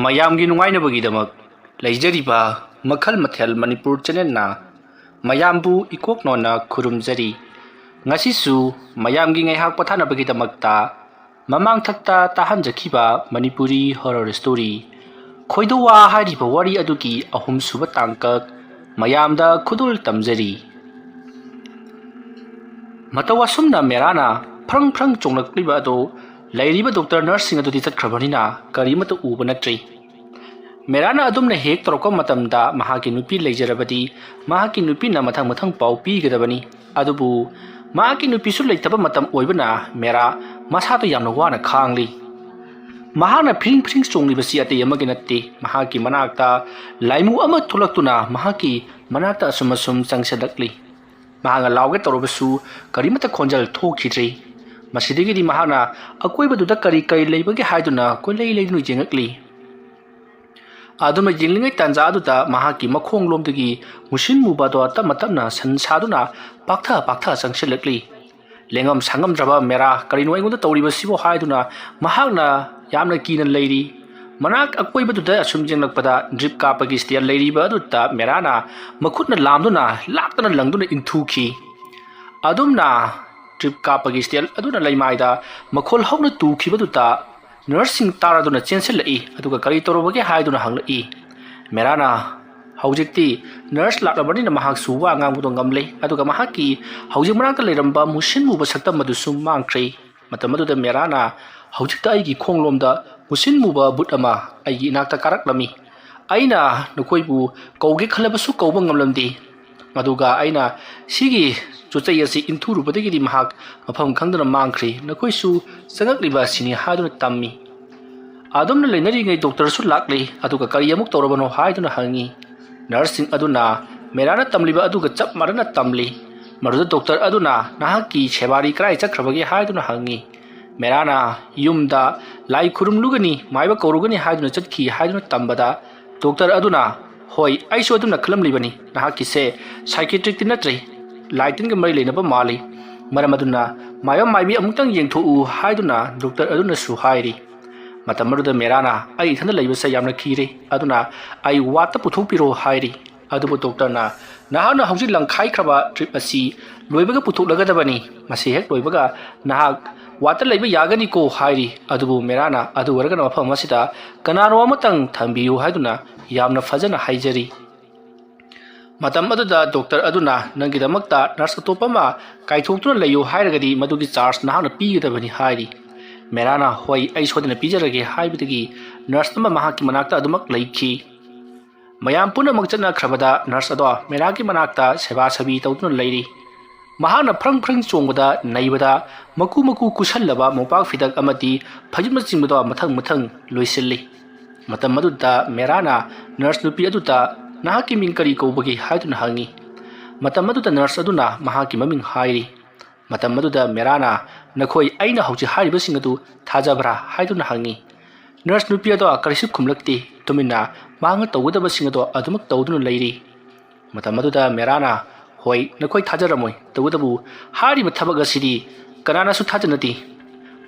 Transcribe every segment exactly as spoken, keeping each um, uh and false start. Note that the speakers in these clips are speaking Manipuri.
ꯃꯌꯥꯝꯒꯤ ꯅꯨꯡꯉꯥꯏꯅꯕꯒꯤꯗꯃꯛ ꯂꯩꯖꯔꯤꯕ ꯃꯈꯜ ꯃꯊꯦꯜ ꯃꯅꯤꯄꯨꯔ ꯆꯦꯅꯦꯜꯅ ꯃꯌꯥꯝꯕꯨ ꯏꯀꯣꯛ ꯅꯣꯟꯅ ꯈꯨꯔꯨꯝꯖꯔꯤ꯫ ꯉꯁꯤꯁꯨ ꯃꯌꯥꯝꯒꯤ ꯉꯥꯏꯍꯥꯛ ꯄꯣꯊꯥꯅꯕꯒꯤꯗꯃꯛꯇ ꯃꯃꯥꯡꯊꯛꯇ ꯇꯥꯍꯟꯖꯈꯤꯕ ꯃꯅꯤꯄꯨꯔꯤ ꯍꯣꯔꯔ ꯁ꯭ꯇꯣꯔꯤ ꯈꯣꯏꯗꯧꯋꯥ ꯍꯥꯏꯔꯤꯕ ꯋꯥꯔꯤ ꯑꯗꯨꯒꯤ ꯑꯍꯨꯝꯁꯨꯕ ꯇꯥꯡꯀꯛ ꯃꯌꯥꯝꯗ ꯈꯨꯗꯣꯜ ꯇꯝꯖꯔꯤ꯫ ꯃꯇꯧ ꯑꯁꯨꯝꯅ ꯃꯦꯔꯥꯅ ꯐ꯭ꯔꯪ ꯐ꯭ꯔꯪ ꯆꯣꯡꯂꯛꯂꯤꯕ ꯑꯗꯨ ꯂꯩꯔꯤꯕ ꯗꯣꯛꯇꯔ ꯅꯔꯁꯁꯤꯡ ꯑꯗꯨꯗꯤ ꯆꯠꯈ꯭ꯔꯕꯅꯤꯅ ꯀꯔꯤꯃꯠꯇ ꯎꯕ ꯅꯠꯇ꯭ꯔꯤ꯫ ꯃꯦꯔꯥꯅ ꯑꯗꯨꯝꯅ ꯍꯦꯛ ꯇꯧꯔꯛꯄ ꯃꯇꯝꯗ ꯃꯍꯥꯛꯀꯤ ꯅꯨꯄꯤ ꯂꯩꯖꯔꯕꯗꯤ ꯃꯍꯥꯛꯀꯤ ꯅꯨꯄꯤꯅ ꯃꯊꯪ ꯃꯊꯪ ꯄꯥꯎ ꯄꯤꯒꯗꯕꯅꯤ꯫ ꯑꯗꯨꯕꯨ ꯃꯍꯥꯛꯀꯤ ꯅꯨꯄꯤꯁꯨ ꯂꯩꯇꯕ ꯃꯇꯝ ꯑꯣꯏꯕꯅ ꯃꯦꯔꯥ ꯃꯁꯥꯗ ꯌꯥꯝꯅ ꯋꯥꯅ ꯈꯥꯡꯂꯤ꯫ ꯃꯍꯥꯛꯅ ꯐꯤꯔꯤꯡ ꯐꯤꯔꯤꯡ ꯆꯣꯡꯂꯤꯕꯁꯤ ꯑꯇꯩ ꯑꯃꯒꯤ ꯅꯠꯇꯦ, ꯃꯍꯥꯛꯀꯤ ꯃꯅꯥꯛꯇ ꯂꯥꯏꯃꯨ ꯑꯃ ꯊꯣꯛꯂꯛꯇꯨꯅ ꯃꯍꯥꯛꯀꯤ ꯃꯅꯥꯛꯇ ꯑꯁꯨꯝ ꯑꯁꯨꯝ ꯆꯪꯁꯤꯜꯂꯛꯂꯤ꯫ ꯃꯍꯥꯛꯅ ꯂꯥꯎꯒꯦ ꯇꯧꯔꯕꯁꯨ ꯀꯔꯤꯃꯠꯇ ꯈꯣꯟꯖꯦꯜ ꯊꯣꯛꯈꯤꯗ꯭ꯔꯤ꯫ ꯃꯁꯤꯗꯒꯤꯗꯤ ꯃꯍꯥꯛꯅ ꯑꯀꯣꯏꯕꯗꯨꯗ ꯀꯔꯤ ꯀꯔꯤ ꯂꯩꯕꯒꯦ ꯍꯥꯏꯗꯨꯅ ꯀꯣꯏꯂꯩ ꯂꯩꯗꯨꯅ ꯌꯦꯡꯉꯛꯂꯤ꯫ ꯑꯗꯨꯝꯅ ꯌꯦꯡꯂꯤꯉꯩ ꯇꯥꯟꯖꯥ ꯑꯗꯨꯗ ꯃꯍꯥꯛꯀꯤ ꯃꯈꯣꯡꯂꯣꯝꯗꯒꯤ ꯃꯨꯁꯤꯟ ꯃꯨꯕ ꯑꯗꯣ ꯇꯞꯅ ꯇꯞꯅ ꯁꯟ ꯁꯥꯗꯨꯅ ꯄꯥꯛꯊ ꯄꯥꯛꯊ ꯆꯪꯁꯤꯜꯂꯛꯂꯤ꯫ ꯂꯦꯡꯉꯝ ꯁꯥꯉꯝꯗ꯭ꯔꯕ ꯃꯦꯔꯥ, "ꯀꯔꯤꯅꯣ ꯑꯩꯉꯣꯟꯗ ꯇꯧꯔꯤꯕꯁꯤꯕꯣ?" ꯍꯥꯏꯗꯨꯅ ꯃꯍꯥꯛꯅ ꯌꯥꯝꯅ ꯀꯤꯅ ꯂꯩꯔꯤ꯫ ꯃꯅꯥꯛ ꯑꯀꯣꯏꯕꯗꯨꯗ ꯑꯁꯨꯝ ꯌꯦꯡꯂꯛꯄꯗ ꯗ꯭ꯔꯤꯞ ꯀꯥꯞꯄꯒꯤ ꯁ꯭ꯇꯦꯜ ꯂꯩꯔꯤꯕ ꯑꯗꯨꯗ ꯃꯦꯔꯥꯅ ꯃꯈꯨꯠꯅ ꯂꯥꯝꯗꯨꯅ ꯂꯥꯛꯇꯅ ꯂꯪꯗꯨꯅ ꯏꯟꯊꯨꯈꯤ꯫ ꯑꯗꯨꯝꯅ ꯗ꯭ꯔꯤꯞ ꯀꯥꯞꯄꯒꯤ ꯁ꯭ꯇꯦꯜ ꯑꯗꯨꯅ ꯂꯩꯃꯥꯏꯗ ꯃꯈꯣꯜ ꯍꯧꯅ ꯇꯨꯈꯤꯕꯗꯨꯗ ꯅꯔꯁꯁꯤꯡ ꯇꯥꯔꯗꯨꯅ ꯆꯦꯟꯁꯤꯜꯂꯛꯏ꯫ ꯑꯗꯨꯒ ꯀꯔꯤ ꯇꯧꯔꯕꯒꯦ ꯍꯥꯏꯗꯨꯅ ꯍꯪꯂꯛꯏ꯫ ꯃꯦꯔꯥꯅ, ꯍꯧꯖꯤꯛꯇꯤ ꯅꯔꯁ ꯂꯥꯛꯂꯕꯅꯤꯅ ꯃꯍꯥꯛꯁꯨ ꯋꯥ ꯉꯥꯡꯕꯗꯣ ꯉꯝꯂꯦ꯫ ꯑꯗꯨꯒ ꯃꯍꯥꯛꯀꯤ ꯍꯧꯖꯤꯛ ꯃꯅꯥꯛꯇ ꯂꯩꯔꯝꯕ ꯃꯨꯁꯤꯟ ꯃꯨꯕ ꯁꯛꯇꯝ ꯑꯗꯨꯁꯨ ꯃꯥꯡꯈ꯭ꯔꯦ꯫ ꯃꯇꯝ ꯑꯗꯨꯗ ꯃꯦꯔꯥꯅ, "ꯍꯧꯖꯤꯛꯇ ꯑꯩꯒꯤ ꯈꯣꯡꯂꯣꯝꯗ ꯃꯨꯁꯤꯟ ꯃꯨꯕ ꯕꯨꯠ ꯑꯃ ꯑꯩꯒꯤ ꯏꯅꯥꯛꯇ ꯀꯥꯔꯛꯂꯝꯃꯤ꯫ ꯑꯩꯅ ꯅꯈꯣꯏꯕꯨ ꯀꯧꯒꯦ ꯈꯜꯂꯕꯁꯨ ꯀꯧꯕ ꯉꯝꯂꯝꯗꯦ꯫ ꯑꯗꯨꯒ ꯑꯩꯅ ꯁꯤꯒꯤ ꯆꯣꯠꯆꯩ ꯑꯁꯤ ꯏꯟꯊꯨꯔꯨꯕꯗꯒꯤꯗꯤ ꯃꯍꯥꯛ ꯃꯐꯝ ꯈꯪꯗꯅ ꯃꯥꯡꯈ꯭ꯔꯦ꯫ ꯅꯈꯣꯏꯁꯨ ꯆꯪꯉꯛꯂꯤꯕ ꯑꯁꯤꯅꯤ" ꯍꯥꯏꯗꯨꯅ ꯇꯝꯃꯤ꯫ ꯑꯗꯨꯝꯅ ꯂꯩꯅꯔꯤꯉꯩ ꯗꯣꯛꯇꯔꯁꯨ ꯂꯥꯛꯂꯤ꯫ ꯑꯗꯨꯒ "ꯀꯔꯤ ꯑꯃꯨꯛ ꯇꯧꯔꯕꯅꯣ?" ꯍꯥꯏꯗꯨꯅ ꯍꯪꯉꯤ꯫ ꯅꯔꯁꯁꯤꯡ ꯑꯗꯨꯅ ꯃꯦꯔꯥꯅ ꯇꯝꯂꯤꯕ ꯑꯗꯨꯒ ꯆꯞ ꯃꯥꯟꯅꯅ ꯇꯝꯂꯤ꯫ ꯃꯗꯨꯗ ꯗꯣꯛꯇꯔ ꯑꯗꯨꯅ, "ꯅꯍꯥꯛꯀꯤ ꯁꯦꯕꯥꯔꯤ ꯀꯗꯥꯏ ꯆꯠꯈ꯭ꯔꯕꯒꯦ?" ꯍꯥꯏꯗꯨꯅ ꯍꯪꯉꯤ꯫ ꯃꯦꯔꯥꯅ, "ꯌꯨꯝꯗ ꯂꯥꯏ ꯈꯨꯔꯨꯝꯂꯨꯒꯅꯤ, ꯃꯥꯏꯕ ꯀꯧꯔꯨꯒꯅꯤ ꯍꯥꯏꯗꯨꯅ ꯆꯠꯈꯤ" ꯍꯥꯏꯗꯨꯅ ꯇꯝꯕꯗ, ꯗꯣꯛꯇꯔ ꯑꯗꯨꯅ, "ꯍꯣꯏ, ꯑꯩꯁꯨ ꯑꯗꯨꯝꯅ ꯈꯜꯂꯝꯂꯤꯕꯅꯤ꯫ ꯅꯍꯥꯛꯀꯤꯁꯦ ꯁꯥꯏꯀꯦꯇ꯭ꯔꯤꯛꯇꯤ ꯅꯠꯇ꯭ꯔꯦ, ꯂꯥꯏ ꯇꯤꯟꯒ ꯃꯔꯤ ꯂꯩꯅꯕ ꯃꯥꯜꯂꯤ꯫ ꯃꯔꯝ ꯑꯗꯨꯅ ꯃꯥꯏꯕ ꯃꯥꯏꯕꯤ ꯑꯃꯨꯛꯇꯪ ꯌꯦꯡꯊꯣꯛꯎ" ꯍꯥꯏꯗꯨꯅ ꯗꯣꯛꯇꯔ ꯑꯗꯨꯅꯁꯨ ꯍꯥꯏꯔꯤ꯫ ꯃꯇꯝ ꯑꯗꯨꯗ ꯃꯦꯔꯥꯅ ꯑꯩ ꯏꯊꯟꯗ ꯂꯩꯕꯁꯦ ꯌꯥꯝꯅ ꯀꯤꯔꯦ, ꯑꯗꯨꯅ ꯑꯩ ꯋꯥꯔꯗꯇ ꯄꯨꯊꯣꯛꯄꯤꯔꯣ ꯍꯥꯏꯔꯤ꯫ ꯑꯗꯨꯕꯨ ꯗꯣꯛꯇꯔꯅ, "ꯅꯍꯥꯛꯅ ꯍꯧꯖꯤꯛ ꯂꯪꯈꯥꯏꯈ꯭ꯔꯕ ꯗ꯭ꯔꯤꯞ ꯑꯁꯤ ꯂꯣꯏꯕꯒ ꯄꯨꯊꯣꯛꯂꯒꯗꯕꯅꯤ꯫ ꯃꯁꯤ ꯍꯦꯛ ꯂꯣꯏꯕꯒ ꯅꯍꯥꯛ ꯋꯥꯔꯗꯇ ꯂꯩꯕ ꯌꯥꯒꯅꯤꯀꯣ" ꯍꯥꯏꯔꯤ꯫ ꯑꯗꯨꯕꯨ ꯃꯦꯔꯥꯅ ꯑꯗꯨ ꯑꯣꯏꯔꯒꯅ ꯃꯐꯝ ꯑꯁꯤꯗ ꯀꯅꯥꯅꯣ ꯑꯃꯇꯪ ꯊꯝꯕꯤꯌꯨ ꯍꯥꯏꯗꯨꯅ ꯌꯥꯝꯅ ꯐꯖꯅ ꯍꯥꯏꯖꯔꯤ꯫ ꯃꯇꯝ ꯑꯗꯨꯗ ꯗꯣꯛꯇꯔ ꯑꯗꯨꯅ, "ꯅꯪꯒꯤꯗꯃꯛꯇ ꯅꯔꯁ ꯑꯇꯣꯞꯄ ꯑꯃ ꯀꯥꯏꯊꯣꯛꯇꯨꯅ ꯂꯩꯌꯨ ꯍꯥꯏꯔꯒꯗꯤ ꯃꯗꯨꯒꯤ ꯆꯥꯔꯖ ꯅꯍꯥꯛꯅ ꯄꯤꯒꯗꯕꯅꯤ" ꯍꯥꯏꯔꯤ꯫ ꯃꯦꯔꯥꯅ, "ꯍꯣꯏ, ꯑꯩ ꯁꯣꯏꯗꯅ ꯄꯤꯖꯔꯒꯦ" ꯍꯥꯏꯕꯗꯒꯤ ꯅꯔꯁ ꯑꯃ ꯃꯍꯥꯛꯀꯤ ꯃꯅꯥꯛꯇ ꯑꯗꯨꯃꯛ ꯂꯩꯈꯤ꯫ ꯃꯌꯥꯝ ꯄꯨꯝꯅꯃꯛ ꯆꯠꯅꯈ꯭ꯔꯕꯗ ꯅꯔꯁ ꯑꯗꯣ ꯃꯦꯔꯥꯒꯤ ꯃꯅꯥꯛꯇ ꯁꯦꯕꯥ ꯁꯦꯕꯤ ꯇꯧꯗꯨꯅ ꯂꯩꯔꯤ꯫ ꯃꯍꯥꯛꯅ ꯐ꯭ꯔꯪ ꯐ꯭ꯔꯪ ꯆꯣꯡꯕꯗ ꯅꯩꯕꯗ ꯃꯀꯨ ꯃꯀꯨ ꯀꯨꯁꯜꯂꯕ ꯃꯣꯝꯄꯥꯛ ꯐꯤꯗꯛ ꯑꯃꯗꯤ ꯐꯩꯖꯨꯞꯅꯆꯤꯡꯕꯗꯣ ꯃꯊꯪ ꯃꯊꯪ ꯂꯣꯏꯁꯤꯜꯂꯤ꯫ ꯃꯇꯝ ꯑꯗꯨꯗ ꯃꯦꯔꯥꯅ ꯅꯔꯁ ꯅꯨꯄꯤ ꯑꯗꯨꯗ, "ꯅꯍꯥꯛꯀꯤ ꯃꯤꯡ ꯀꯔꯤ ꯀꯧꯕꯒꯦ?" ꯍꯥꯏꯗꯨꯅ ꯍꯪꯉꯤ꯫ ꯃꯇꯝ ꯑꯗꯨꯗ ꯅꯔꯁ ꯑꯗꯨꯅ ꯃꯍꯥꯛꯀꯤ ꯃꯃꯤꯡ ꯍꯥꯏꯔꯤ꯫ ꯃꯇꯝ ꯑꯗꯨꯗ ꯃꯦꯔꯥꯅ, "ꯅꯈꯣꯏ ꯑꯩꯅ ꯍꯧꯖꯤꯛ ꯍꯥꯏꯔꯤꯕꯁꯤꯡ ꯑꯗꯨ ꯊꯥꯖꯕ꯭ꯔꯥ?" ꯍꯥꯏꯗꯨꯅ ꯍꯪꯉꯤ꯫ ꯅꯔꯁ ꯅꯨꯄꯤ ꯑꯗꯣ ꯀꯔꯤꯁꯨ ꯈꯨꯝꯂꯛꯇꯦ꯫ ꯇꯨꯃꯤꯟꯅ ꯃꯍꯥꯛꯅ ꯇꯧꯒꯗꯕꯁꯤꯡ ꯑꯗꯣ ꯑꯗꯨꯃꯛ ꯇꯧꯗꯨꯅ ꯂꯩꯔꯤ꯫ ꯃꯇꯝ ꯑꯗꯨꯗ ꯃꯦꯔꯥꯅ, "ꯍꯣꯏ, ꯅꯈꯣꯏ ꯊꯥꯖꯔꯝꯃꯣꯏ, ꯇꯧꯕꯇꯕꯨ ꯍꯥꯏꯔꯤꯕ ꯊꯕꯛ ꯑꯁꯤꯗꯤ ꯀꯅꯥꯅꯁꯨ ꯊꯥꯖꯅꯗꯦ꯫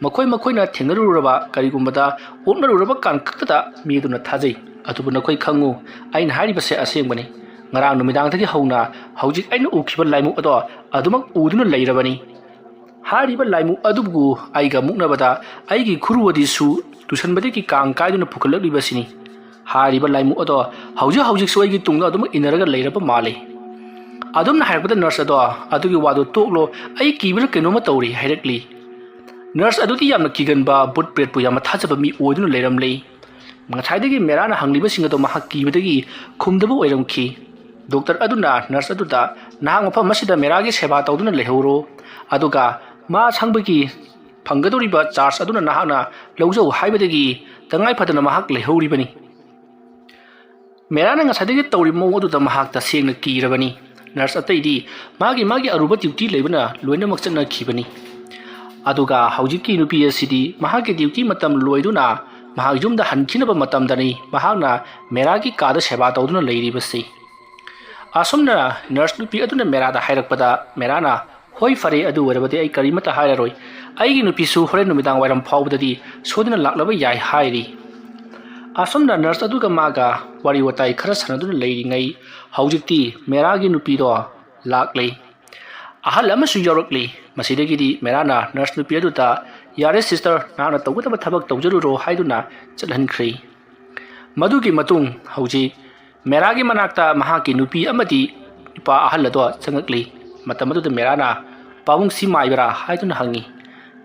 ꯃꯈꯣꯏ ꯃꯈꯣꯏꯅ ꯊꯦꯡꯅꯔꯨꯔꯕ ꯀꯔꯤꯒꯨꯝꯕꯗ ꯑꯣꯛꯅꯔꯨꯔꯕ ꯀꯥꯟ ꯈꯛꯇꯗ ꯃꯤ ꯑꯗꯨꯅ ꯊꯥꯖꯩ꯫ ꯑꯗꯨꯕꯨ ꯅꯈꯣꯏ ꯈꯪꯉꯨ, ꯑꯩꯅ ꯍꯥꯏꯔꯤꯕꯁꯦ ꯑꯁꯦꯡꯕꯅꯤ꯫ ꯉꯔꯥꯡ ꯅꯨꯃꯤꯗꯥꯡꯗꯒꯤ ꯍꯧꯅ ꯍꯧꯖꯤꯛ ꯑꯩꯅ ꯎꯈꯤꯕ ꯂꯥꯏꯃꯨꯛ ꯑꯗꯣ ꯑꯗꯨꯃꯛ ꯎꯗꯨꯅ ꯂꯩꯔꯕꯅꯤ꯫ ꯍꯥꯏꯔꯤꯕ ꯂꯥꯏꯃꯨꯛ ꯑꯗꯨꯕꯨ ꯑꯩꯒ ꯃꯨꯛꯅꯕꯗ ꯑꯩꯒꯤ ꯈꯨꯔꯨ ꯑꯗꯨꯁꯨ ꯇꯨꯁꯟꯕꯗꯒꯤ ꯀꯥꯡ ꯀꯥꯏꯗꯨꯅ ꯄꯨꯈꯠꯂꯛꯂꯤꯕꯁꯤꯅꯤ꯫ ꯍꯥꯏꯔꯤꯕ ꯂꯥꯏꯃꯨꯛ ꯑꯗꯣ ꯍꯧꯖꯤꯛ ꯍꯧꯖꯤꯛꯁꯨ ꯑꯩꯒꯤ ꯇꯨꯡꯗ ꯑꯗꯨꯃꯛ ꯏꯟꯅꯔꯒ ꯂꯩꯔꯕ ꯃꯥꯜꯂꯤ꯫" ꯑꯗꯨꯝꯅ ꯍꯥꯏꯔꯛꯄꯗ ꯅꯔꯁ ꯑꯗꯣ, "ꯑꯗꯨꯒꯤ ꯋꯥꯗꯨ ꯇꯣꯛꯂꯣ, ꯑꯩ ꯀꯤꯕꯅ ꯀꯩꯅꯣꯝꯃ ꯇꯧꯔꯦ" ꯍꯥꯏꯔꯛꯂꯤ꯫ ꯅꯔꯁ ꯑꯗꯨꯗꯤ ꯌꯥꯝꯅ ꯀꯤꯒꯟꯕ, ꯚꯨꯠ ꯄ꯭ꯔꯦꯠꯄꯨ ꯌꯥꯝꯅ ꯊꯥꯖꯕ ꯃꯤ ꯑꯣꯏꯗꯨꯅ ꯂꯩꯔꯝꯂꯦ꯫ ꯉꯁꯥꯏꯗꯒꯤ ꯃꯦꯔꯥꯅ ꯍꯪꯂꯤꯕꯁꯤꯡ ꯑꯗꯣ ꯃꯍꯥꯛ ꯀꯤꯕꯗꯒꯤ ꯈꯨꯝꯗꯕ ꯑꯣꯏꯔꯝꯈꯤ꯫ ꯗꯣꯛꯇꯔ ꯑꯗꯨꯅ ꯅꯔꯁ ꯑꯗꯨꯗ, "ꯅꯍꯥꯛ ꯃꯐꯝ ꯑꯁꯤꯗ ꯃꯦꯔꯥꯒꯤ ꯁꯦꯕꯥ ꯇꯧꯗꯨꯅ ꯂꯩꯍꯧꯔꯣ, ꯑꯗꯨꯒ ꯃꯥ ꯁꯪꯕꯒꯤ ꯐꯪꯒꯗꯧꯔꯤꯕ ꯆꯥꯔꯖ ꯑꯗꯨꯅ ꯅꯍꯥꯛꯅ ꯂꯧꯖꯧ" ꯍꯥꯏꯕꯗꯒꯤ ꯇꯉꯥꯏ ꯐꯗꯅ ꯃꯍꯥꯛ ꯂꯩꯍꯧꯔꯤꯕꯅꯤ꯫ ꯃꯦꯔꯥꯅ ꯉꯁꯥꯏꯗꯒꯤ ꯇꯧꯔꯤꯕ ꯃꯑꯣꯡ ꯑꯗꯨꯗ ꯃꯍꯥꯛ ꯇꯁꯦꯡꯅ ꯀꯤꯔꯕꯅꯤ꯫ ꯅꯔꯁ ꯑꯇꯩꯗꯤ ꯃꯥꯒꯤ ꯃꯥꯒꯤ ꯑꯔꯨꯕ ꯗ꯭ꯌꯨꯇꯤ ꯂꯩꯕꯅ ꯂꯣꯏꯅꯃꯛ ꯆꯠꯅꯈꯤꯕꯅꯤ꯫ ꯑꯗꯨꯒ ꯍꯧꯖꯤꯛꯀꯤ ꯅꯨꯄꯤ ꯑꯁꯤꯗꯤ ꯃꯍꯥꯛꯀꯤ ꯗ꯭ꯌꯨꯇꯤ ꯃꯇꯝ ꯂꯣꯏꯗꯨꯅ ꯃꯍꯥꯛ ꯌꯨꯝꯗ ꯍꯟꯈꯤꯅꯕ ꯃꯇꯝꯗꯅꯤ ꯃꯍꯥꯛꯅ ꯃꯦꯔꯥꯒꯤ ꯀꯥꯗ ꯁꯦꯕꯥ ꯇꯧꯗꯨꯅ ꯂꯩꯔꯤꯕꯁꯤ꯫ ꯑꯁꯨꯝꯅ ꯅꯔꯁ ꯅꯨꯄꯤ ꯑꯗꯨꯅ ꯃꯦꯔꯥꯗ ꯍꯥꯏꯔꯛꯄꯗ ꯃꯦꯔꯥꯅ, "ꯍꯣꯏ, ꯐꯔꯦ, ꯑꯗꯨ ꯑꯣꯏꯔꯕꯗꯤ ꯑꯩ ꯀꯔꯤꯃꯠꯇ ꯍꯥꯏꯔꯔꯣꯏ꯫ ꯑꯩꯒꯤ ꯅꯨꯄꯤꯁꯨ ꯍꯣꯔꯦꯟ ꯅꯨꯃꯤꯗꯥꯡ ꯋꯥꯏꯔꯝ ꯐꯥꯎꯕꯗꯗꯤ ꯁꯣꯏꯗꯅ ꯂꯥꯛꯂꯕ ꯌꯥꯏ ꯍꯥꯏꯔꯤ꯫ ꯑꯁꯨꯝꯅ ꯅꯔꯁ ꯑꯗꯨꯒ ꯃꯥꯒ ꯋꯥꯔꯤ ꯋꯥꯇꯥꯏ ꯈꯔ ꯁꯥꯟꯅꯗꯨꯅ ꯂꯩꯔꯤꯉꯩ, ꯍꯧꯖꯤꯛꯇꯤ ꯃꯦꯔꯥꯒꯤ ꯅꯨꯄꯤꯗꯣ ꯂꯥꯛꯂꯦ꯫ ꯑꯍꯜ ꯑꯃꯁꯨ ꯌꯥꯎꯔꯛꯂꯤ꯫ ꯃꯁꯤꯗꯒꯤꯗꯤ ꯃꯦꯔꯥꯅ ꯅꯔꯁ ꯅꯨꯄꯤ ꯑꯗꯨꯗ, "ꯌꯥꯔꯦ ꯁꯤꯁꯇꯔ, ꯅꯍꯥꯛꯅ ꯇꯧꯒꯗꯕ ꯊꯕꯛ ꯇꯧꯖꯔꯨꯔꯣ" ꯍꯥꯏꯗꯨꯅ ꯆꯠꯍꯟꯈ꯭ꯔꯦ꯫ ꯃꯗꯨꯒꯤ ꯃꯇꯨꯡ ꯍꯧꯖꯤꯛ ꯃꯦꯔꯥꯒꯤ ꯃꯅꯥꯛꯇ ꯃꯍꯥꯛꯀꯤ ꯅꯨꯄꯤ ꯑꯃꯗꯤ ꯅꯨꯄꯥ ꯑꯍꯜ ꯑꯗꯣ ꯆꯪꯉꯛꯂꯤ꯫ ꯃꯇꯝ ꯑꯗꯨꯗ ꯃꯦꯔꯥꯅ, "ꯄꯥꯕꯨꯡꯁꯤ ꯃꯥꯏꯕꯔꯥ?" ꯍꯥꯏꯗꯨꯅ ꯍꯪꯉꯤ꯫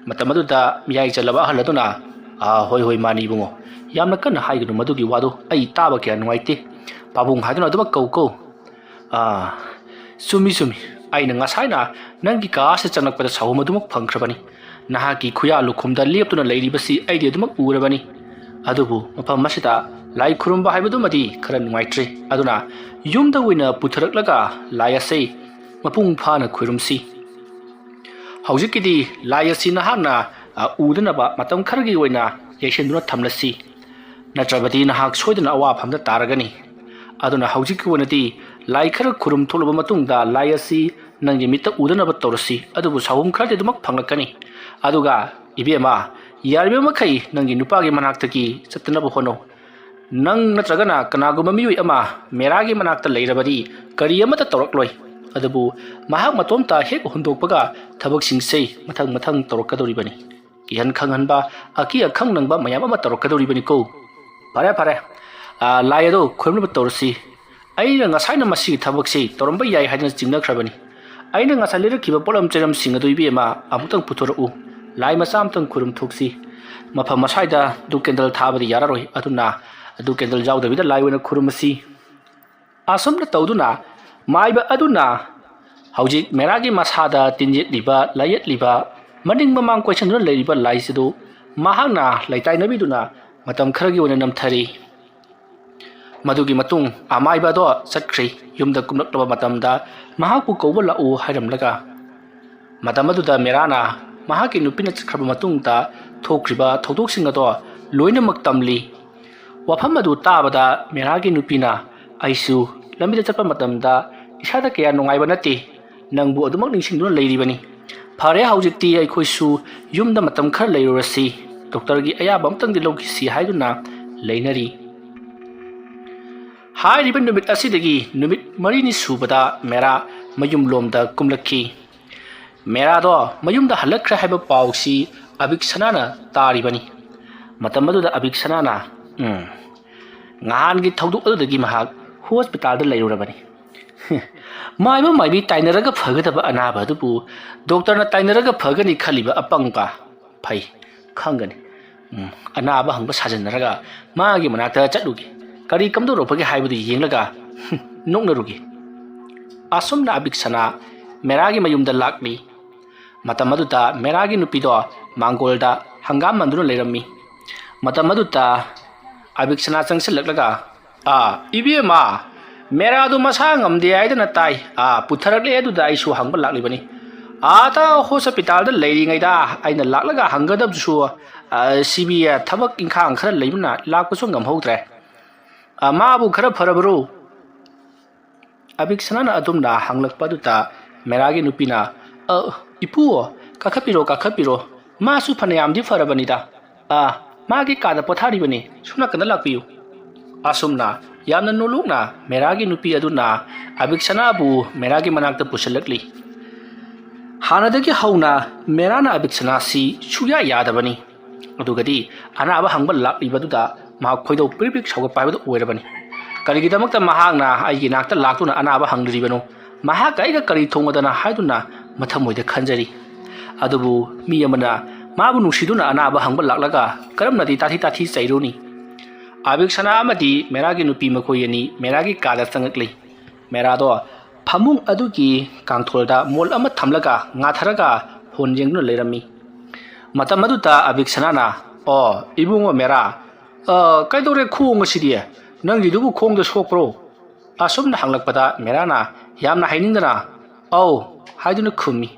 ꯃꯇꯝ ꯑꯗꯨꯗ ꯃꯤꯌꯥꯏ ꯆꯜꯂꯕ ꯑꯍꯜ ꯑꯗꯨꯅ, "ꯑꯥ, ꯍꯣꯏ, ꯍꯣꯏ, ꯃꯥꯅꯤ ꯏꯕꯨꯡꯉꯣ꯫ ꯌꯥꯝꯅ ꯀꯟꯅ ꯍꯥꯏꯒꯅꯨ, ꯃꯗꯨꯒꯤ ꯋꯥꯗꯨ ꯑꯩ ꯇꯥꯕ ꯀꯌꯥ ꯅꯨꯡꯉꯥꯏꯇꯦ꯫ ꯄꯥꯕꯨꯡ ꯍꯥꯏꯗꯨꯅ ꯑꯗꯨꯃꯛ ꯀꯧ ꯀꯣ꯫ ꯑꯥ, ꯆꯨꯝꯃꯤ, ꯆꯨꯝꯃꯤ꯫ ꯑꯩꯅ ꯉꯁꯥꯏꯅ ꯅꯪꯒꯤ ꯀꯥ ꯑꯁꯤꯗ ꯆꯪꯂꯛꯄꯗ ꯁꯥꯍꯨꯝ ꯑꯗꯨꯃꯛ ꯐꯪꯈ꯭ꯔꯕꯅꯤ꯫ ꯅꯍꯥꯛꯀꯤ ꯈꯨꯌꯥ ꯂꯨꯈꯨꯝꯗ ꯂꯦꯞꯇꯨꯅ ꯂꯩꯔꯤꯕꯁꯤ ꯑꯩꯗꯤ ꯑꯗꯨꯃꯛ ꯎꯔꯕꯅꯤ꯫ ꯑꯗꯨꯕꯨ ꯃꯐꯝ ꯑꯁꯤꯗ ꯂꯥꯏ ꯈꯨꯔꯨꯝꯕ ꯍꯥꯏꯕꯗꯨꯃꯗꯤ ꯈꯔ ꯅꯨꯡꯉꯥꯏꯇ꯭ꯔꯦ꯫ ꯑꯗꯨꯅ ꯌꯨꯝꯗ ꯑꯣꯏꯅ ꯄꯨꯊꯔꯛꯂꯒ ꯂꯥꯏ ꯑꯁꯤ ꯃꯄꯨꯡ ꯐꯥꯅ ꯈꯨꯔꯨꯝꯁꯤ꯫ ꯍꯧꯖꯤꯛꯀꯤꯗꯤ ꯂꯥꯏ ꯑꯁꯤ ꯅꯍꯥꯛꯅ, ꯑ, ꯎꯗꯅꯕ ꯃꯇꯝ ꯈꯔꯒꯤ ꯑꯣꯏꯅ ꯌꯩꯁꯤꯟꯗꯨꯅ ꯊꯝꯂꯁꯤ꯫ ꯅꯠꯇ꯭ꯔꯕꯗꯤ ꯅꯍꯥꯛ ꯁꯣꯏꯗꯅ ꯑꯋꯥꯐꯝꯗ ꯇꯥꯔꯒꯅꯤ꯫ ꯑꯗꯨꯅ ꯍꯧꯖꯤꯛꯀꯤ ꯑꯣꯏꯅꯗꯤ ꯂꯥꯏ ꯈꯔ ꯈꯨꯔꯨꯝ ꯊꯣꯛꯂꯕ ꯃꯇꯨꯡꯗ ꯂꯥꯏ ꯑꯁꯤ ꯅꯪꯒꯤ ꯃꯤꯠꯇ ꯎꯗꯅꯕ ꯇꯧꯔꯁꯤ꯫ ꯑꯗꯨꯕꯨ ꯁꯥꯍꯨꯝ ꯈꯔꯗꯤ ꯑꯗꯨꯃꯛ ꯐꯪꯂꯛꯀꯅꯤ꯫ ꯑꯗꯨꯒ ꯏꯕꯦꯝꯃ, ꯌꯥꯔꯤꯕ ꯃꯈꯩ ꯅꯪꯒꯤ ꯅꯨꯄꯥꯒꯤ ꯃꯅꯥꯛꯇꯒꯤ ꯆꯠꯇꯅꯕ ꯍꯣꯠꯅꯧ꯫ ꯅꯪ ꯅꯠꯇ꯭ꯔꯒꯅ ꯀꯅꯥꯒꯨꯝꯕ ꯃꯤꯑꯣꯏ ꯑꯃ ꯃꯦꯔꯥꯒꯤ ꯃꯅꯥꯛꯇ ꯂꯩꯔꯕꯗꯤ ꯀꯔꯤ ꯑꯃꯠꯇ ꯇꯧꯔꯛꯂꯣꯏ꯫ ꯑꯗꯨꯕꯨ ꯃꯍꯥꯛ ꯃꯇꯣꯝꯇ ꯍꯦꯛ ꯍꯨꯟꯗꯣꯛꯄꯒ ꯊꯕꯛꯁꯤꯡꯁꯦ ꯃꯊꯪ ꯃꯊꯪ ꯇꯧꯔꯛꯀꯗꯧꯔꯤꯕꯅꯤ꯫ ꯀꯤꯍꯟ ꯈꯪꯍꯟꯕ, ꯑꯀꯤ ꯑꯈꯪ ꯅꯪꯕ ꯃꯌꯥꯝ ꯑꯃ ꯇꯧꯔꯛꯀꯗꯧꯔꯤꯕꯅꯤꯀꯣ꯫ ꯐꯔꯦ, ꯐꯔꯦ꯫ ꯑꯥ, ꯂꯥꯏ ꯑꯗꯣ ꯈꯨꯔꯨꯝꯅꯕ ꯇꯧꯔꯁꯤ꯫ ꯑꯩꯅ ꯉꯁꯥꯏꯅ ꯃꯁꯤꯒꯤ ꯊꯕꯛꯁꯤ ꯇꯧꯔꯝꯕ ꯌꯥꯏ ꯍꯥꯏꯗꯅ ꯆꯤꯡꯅꯈ꯭ꯔꯕꯅꯤ꯫ ꯑꯩꯅ ꯉꯁꯥꯏ ꯂꯩꯔꯛꯈꯤꯕ ꯄꯣꯠꯂꯝ ꯆꯩꯔꯝꯁꯤꯡ ꯑꯗꯨ ꯏꯕꯦꯝꯃ ꯑꯃꯨꯛꯇꯪ ꯄꯨꯊꯣꯔꯛꯎ꯫ ꯂꯥꯏ ꯃꯆꯥ ꯑꯃꯇꯪ ꯈꯨꯔꯨꯝ ꯊꯣꯛꯁꯤ꯫ ꯃꯐꯝ ꯑꯁ꯭ꯋꯥꯏꯗ ꯙꯨꯞ ꯀꯦꯟꯗꯜ ꯊꯥꯕꯗꯤ ꯌꯥꯔꯔꯣꯏ, ꯑꯗꯨꯅ ꯙꯨꯞ ꯀꯦꯟꯗꯜ ꯌꯥꯎꯗꯕꯤꯗ ꯂꯥꯏ ꯑꯣꯏꯅ ꯈꯨꯔꯨꯝꯃꯁꯤ꯫ ꯑꯁꯨꯝꯅ ꯇꯧꯗꯨꯅ ꯃꯥꯏꯕ ꯑꯗꯨꯅ ꯍꯧꯖꯤꯛ ꯃꯦꯔꯥꯒꯤ ꯃꯁꯥꯗ ꯇꯤꯟ ꯌꯦꯠꯂꯤꯕ, ꯂꯥꯏꯌꯦꯠꯂꯤꯕ, ꯃꯅꯤꯡ ꯃꯃꯥꯡ ꯀꯣꯏꯁꯤꯟꯗꯨꯅ ꯂꯩꯔꯤꯕ ꯂꯥꯏꯁꯤꯗꯨ ꯃꯍꯥꯛꯅ ꯂꯩꯇꯥꯏꯅꯕꯤꯗꯨꯅ ꯃꯇꯝ ꯈꯔꯒꯤ ꯑꯣꯏꯅ ꯅꯝꯊꯔꯤ꯫ ꯃꯗꯨꯒꯤ ꯃꯇꯨꯡ ꯑꯃꯥꯏꯕ ꯑꯗꯣ ꯆꯠꯈ꯭ꯔꯤ꯫ ꯌꯨꯝꯗ ꯀꯨꯝꯂꯛꯂꯕ ꯃꯇꯝꯗ ꯃꯍꯥꯛꯄꯨ ꯀꯧꯕ ꯂꯥꯛꯎ ꯍꯥꯏꯔꯝꯂꯒ, ꯃꯇꯝ ꯑꯗꯨꯗ ꯃꯦꯔꯥꯅ ꯃꯍꯥꯛꯀꯤ ꯅꯨꯄꯤꯅ ꯆꯠꯈ꯭ꯔꯕ ꯃꯇꯨꯡꯗ ꯊꯣꯛꯈ꯭ꯔꯤꯕ ꯊꯧꯗꯣꯛꯁꯤꯡ ꯑꯗꯣ ꯂꯣꯏꯅꯃꯛ ꯇꯝꯂꯤ꯫ ꯋꯥꯐꯝ ꯑꯗꯨ ꯇꯥꯕꯗ ꯃꯦꯔꯥꯒꯤ ꯅꯨꯄꯤꯅ, "ꯑꯩꯁꯨ ꯂꯝꯕꯤꯗ ꯆꯠꯄ ꯃꯇꯝꯗ ꯏꯁꯥꯗ ꯀꯌꯥ ꯅꯨꯡꯉꯥꯏꯕ ꯅꯠꯇꯦ꯫ ꯅꯪꯕꯨ ꯑꯗꯨꯃꯛ ꯅꯤꯡꯁꯤꯡꯗꯨꯅ ꯂꯩꯔꯤꯕꯅꯤ꯫ "ꯐꯔꯦ, ꯍꯧꯖꯤꯛꯇꯤ ꯑꯩꯈꯣꯏꯁꯨ ꯌꯨꯝꯗ ꯃꯇꯝ ꯈꯔ ꯂꯩꯔꯨꯔꯁꯤ, ꯗꯣꯛꯇꯔꯒꯤ ꯑꯌꯥꯕ ꯑꯃꯇꯪꯗꯤ ꯂꯧꯈꯤꯁꯤ" ꯍꯥꯏꯗꯨꯅ ꯂꯩꯅꯔꯤ꯫ ꯍꯥꯏꯔꯤꯕ ꯅꯨꯃꯤꯠ ꯑꯁꯤꯗꯒꯤ ꯅꯨꯃꯤꯠ ꯃꯔꯤꯅꯤ ꯁꯨꯕꯗ ꯃꯦꯔꯥ ꯃꯌꯨꯝꯂꯣꯝꯗ ꯀꯨꯝꯂꯛꯈꯤ꯫ ꯃꯦꯔꯥꯗꯣ ꯃꯌꯨꯝꯗ ꯍꯜꯂꯛꯈ꯭ꯔꯦ ꯍꯥꯏꯕ ꯄꯥꯎꯁꯤ ꯑꯕꯤꯛꯁꯅꯥꯅ ꯇꯥꯔꯤꯕꯅꯤ꯫ ꯃꯇꯝ ꯑꯗꯨꯗ ꯑꯕꯤꯛꯁꯅꯥꯅ, ꯎꯝ, ꯅꯍꯥꯟꯒꯤ ꯊꯧꯗꯣꯛ ꯑꯗꯨꯗꯒꯤ ꯃꯍꯥꯛ ꯍꯣꯁꯄꯤꯇꯥꯜꯗ ꯂꯩꯔꯨꯔꯕꯅꯤ꯫ ꯃꯥꯏꯕ ꯃꯥꯏꯕꯤ ꯇꯥꯏꯅꯔꯒ ꯐꯒꯗꯕ ꯑꯅꯥꯕ ꯑꯗꯨꯕꯨ ꯗꯣꯛꯇꯔꯅ ꯇꯥꯏꯅꯔꯒ ꯐꯒꯅꯤ ꯈꯜꯂꯤꯕ ꯑꯄꯪꯕ꯫ ꯐꯩ, ꯈꯪꯒꯅꯤ꯫ ꯎꯝ, ꯑꯅꯥꯕ ꯍꯪꯕ ꯁꯥꯖꯤꯟꯅꯔꯒ ꯃꯥꯒꯤ ꯃꯅꯥꯛꯇ ꯆꯠꯂꯨꯒꯦ꯫ ꯀꯔꯤ ꯀꯝꯗꯧꯔꯛꯄꯒꯦ ꯍꯥꯏꯕꯗꯨ ꯌꯦꯡꯂꯒ, ꯍꯨꯝ, ꯅꯣꯛꯅꯔꯨꯒꯦ꯫ ꯑꯁꯨꯝꯅ ꯑꯕꯤꯛꯁꯅꯥ ꯃꯦꯔꯥꯒꯤ ꯃꯌꯨꯝꯗ ꯂꯥꯛꯂꯤ꯫ ꯃꯇꯝ ꯑꯗꯨꯗ ꯃꯦꯔꯥꯒꯤ ꯅꯨꯄꯤꯗꯣ ꯃꯥꯡꯒꯣꯜꯗ ꯍꯪꯒꯥꯝ ꯃꯟꯗꯨꯅ ꯂꯩꯔꯝꯃꯤ꯫ ꯃꯇꯝ ꯑꯗꯨꯗ ꯑꯕꯤꯛꯁꯅꯥ ꯆꯪꯁꯤꯜꯂꯛꯂꯒ, "ꯑꯥ, ꯏꯕꯦꯝꯃ, ꯃꯦꯔꯥꯗꯨ ꯃꯁꯥ ꯉꯝꯗꯦ ꯍꯥꯏꯗꯅ ꯇꯥꯏ꯫ ꯑꯥ, ꯄꯨꯊꯔꯛꯂꯦ, ꯑꯗꯨꯗ ꯑꯩꯁꯨ ꯍꯪꯕ ꯂꯥꯛꯂꯤꯕꯅꯤ꯫ ꯑꯥꯗ ꯍꯣꯁꯄꯤꯇꯥꯜꯗ ꯂꯩꯔꯤꯉꯩꯗ ꯑꯩꯅ ꯂꯥꯛꯂꯒ ꯍꯪꯒꯗꯕꯁꯨ, ꯑꯥ, ꯁꯤꯕꯤ ꯊꯕꯛ ꯏꯪꯈꯥꯡ ꯈꯔ ꯂꯩꯕꯅ ꯂꯥꯛꯄꯁꯨ ꯉꯝꯍꯧꯗ꯭ꯔꯦ꯫ ꯑꯥ, ꯃꯥꯕꯨ ꯈꯔ ꯐꯔꯕꯔꯣ?" ꯑꯕꯤꯛꯁꯅꯥꯅ ꯑꯗꯨꯝꯅ ꯍꯪꯂꯛꯄ ꯑꯗꯨꯗ ꯃꯦꯔꯥꯒꯤ ꯅꯨꯄꯤꯅ, "ꯑ, ꯏꯄꯨ, ꯀꯥꯈꯠꯄꯤꯔꯣ, ꯀꯥꯈꯠꯄꯤꯔꯣ꯫ ꯃꯥꯁꯨ ꯐꯅꯌꯥꯝꯗꯤ ꯐꯔꯕꯅꯤꯗ꯫ ꯑꯥ, ꯃꯥꯒꯤ ꯀꯥꯗ ꯄꯣꯊꯥꯔꯤꯕꯅꯤ꯫ ꯁꯣꯝ ꯅꯥꯀꯟꯗ ꯂꯥꯛꯄꯤꯌꯨ꯫" ꯑꯁꯨꯝꯅ ꯌꯥꯝꯅ ꯅꯣꯂꯨꯛꯅ ꯃꯦꯔꯥꯒꯤ ꯅꯨꯄꯤ ꯑꯗꯨꯅ ꯑꯕꯤꯛꯁꯅꯥꯕꯨ ꯃꯦꯔꯥꯒꯤ ꯃꯅꯥꯛꯇ ꯄꯨꯁꯤꯜꯂꯛꯂꯤ꯫ ꯍꯥꯟꯅꯗꯒꯤ ꯍꯧꯅ ꯃꯦꯔꯥꯅ ꯑꯕꯤꯛꯁꯅꯥꯁꯤ ꯁꯨꯌꯥ ꯌꯥꯗꯕꯅꯤ꯫ ꯑꯗꯨꯒꯗꯤ ꯑꯅꯥꯕ ꯍꯪꯕ ꯂꯥꯛꯂꯤꯕꯗꯨꯗ ꯃꯍꯥꯛ ꯈꯣꯏꯗꯧ ꯄ꯭ꯔꯤꯛ ꯄ꯭ꯔꯤꯛ ꯁꯥꯎꯒꯠꯄ ꯍꯥꯏꯕꯗꯨ ꯑꯣꯏꯔꯕꯅꯤ꯫ ꯀꯔꯤꯒꯤꯗꯃꯛꯇ ꯃꯍꯥꯛꯅ ꯑꯩꯒꯤ ꯅꯥꯛꯇ ꯂꯥꯛꯇꯨꯅ ꯑꯅꯥꯕ ꯍꯪꯂꯤꯕꯅꯣ? ꯃꯍꯥꯛꯀ ꯑꯩꯒ ꯀꯔꯤ ꯊꯣꯡꯒꯗꯅ ꯍꯥꯏꯗꯨꯅ ꯃꯊꯃꯣꯏꯗ ꯈꯟꯖꯔꯤ꯫ ꯑꯗꯨꯕꯨ ꯃꯤ ꯑꯃꯅ ꯃꯥꯕꯨ ꯅꯨꯡꯁꯤꯗꯨꯅ ꯑꯅꯥꯕ ꯍꯪꯕ ꯂꯥꯛꯂꯒ ꯀꯔꯝꯅꯗꯤ ꯇꯥꯊꯤ ꯇꯥꯊꯤ ꯆꯩꯔꯨꯅꯤ? ꯑꯕꯤꯛꯁꯅꯥ ꯑꯃꯗꯤ ꯃꯦꯔꯥꯒꯤ ꯅꯨꯄꯤ ꯃꯈꯣꯏ ꯑꯅꯤ ꯃꯦꯔꯥꯒꯤ ꯀꯥꯗ ꯆꯪꯉꯛꯂꯤ꯫ ꯃꯦꯔꯥꯗꯣ ꯐꯃꯨꯡ ꯑꯗꯨꯒꯤ ꯀꯥꯡꯊꯣꯜꯗ ꯃꯣꯜ ꯑꯃ ꯊꯝꯂꯒ ꯉꯥꯊꯔꯒ ꯐꯣꯟ ꯌꯦꯡꯗꯨꯅ ꯂꯩꯔꯝꯃꯤ꯫ ꯃꯇꯝ ꯑꯗꯨꯗ ꯑꯕꯤꯛꯁꯅꯥꯅ, "ꯑꯣ, ꯏꯕꯨꯡꯉꯣ ꯃꯦꯔꯥ, ꯑ, ꯀꯩꯗꯧꯔꯦ ꯈꯣꯡ ꯑꯁꯤꯗꯤ? ꯅꯪꯒꯤꯗꯨꯕꯨ ꯈꯣꯡꯗ ꯁꯣꯛꯄ꯭ꯔꯣ?" ꯑꯁꯨꯝꯅ ꯍꯪꯂꯛꯄꯗ ꯃꯦꯔꯥꯅ ꯌꯥꯝꯅ ꯍꯥꯏꯅꯤꯡꯗꯅ, "ꯑꯧ" ꯍꯥꯏꯗꯨꯅ ꯈꯨꯝꯃꯤ꯫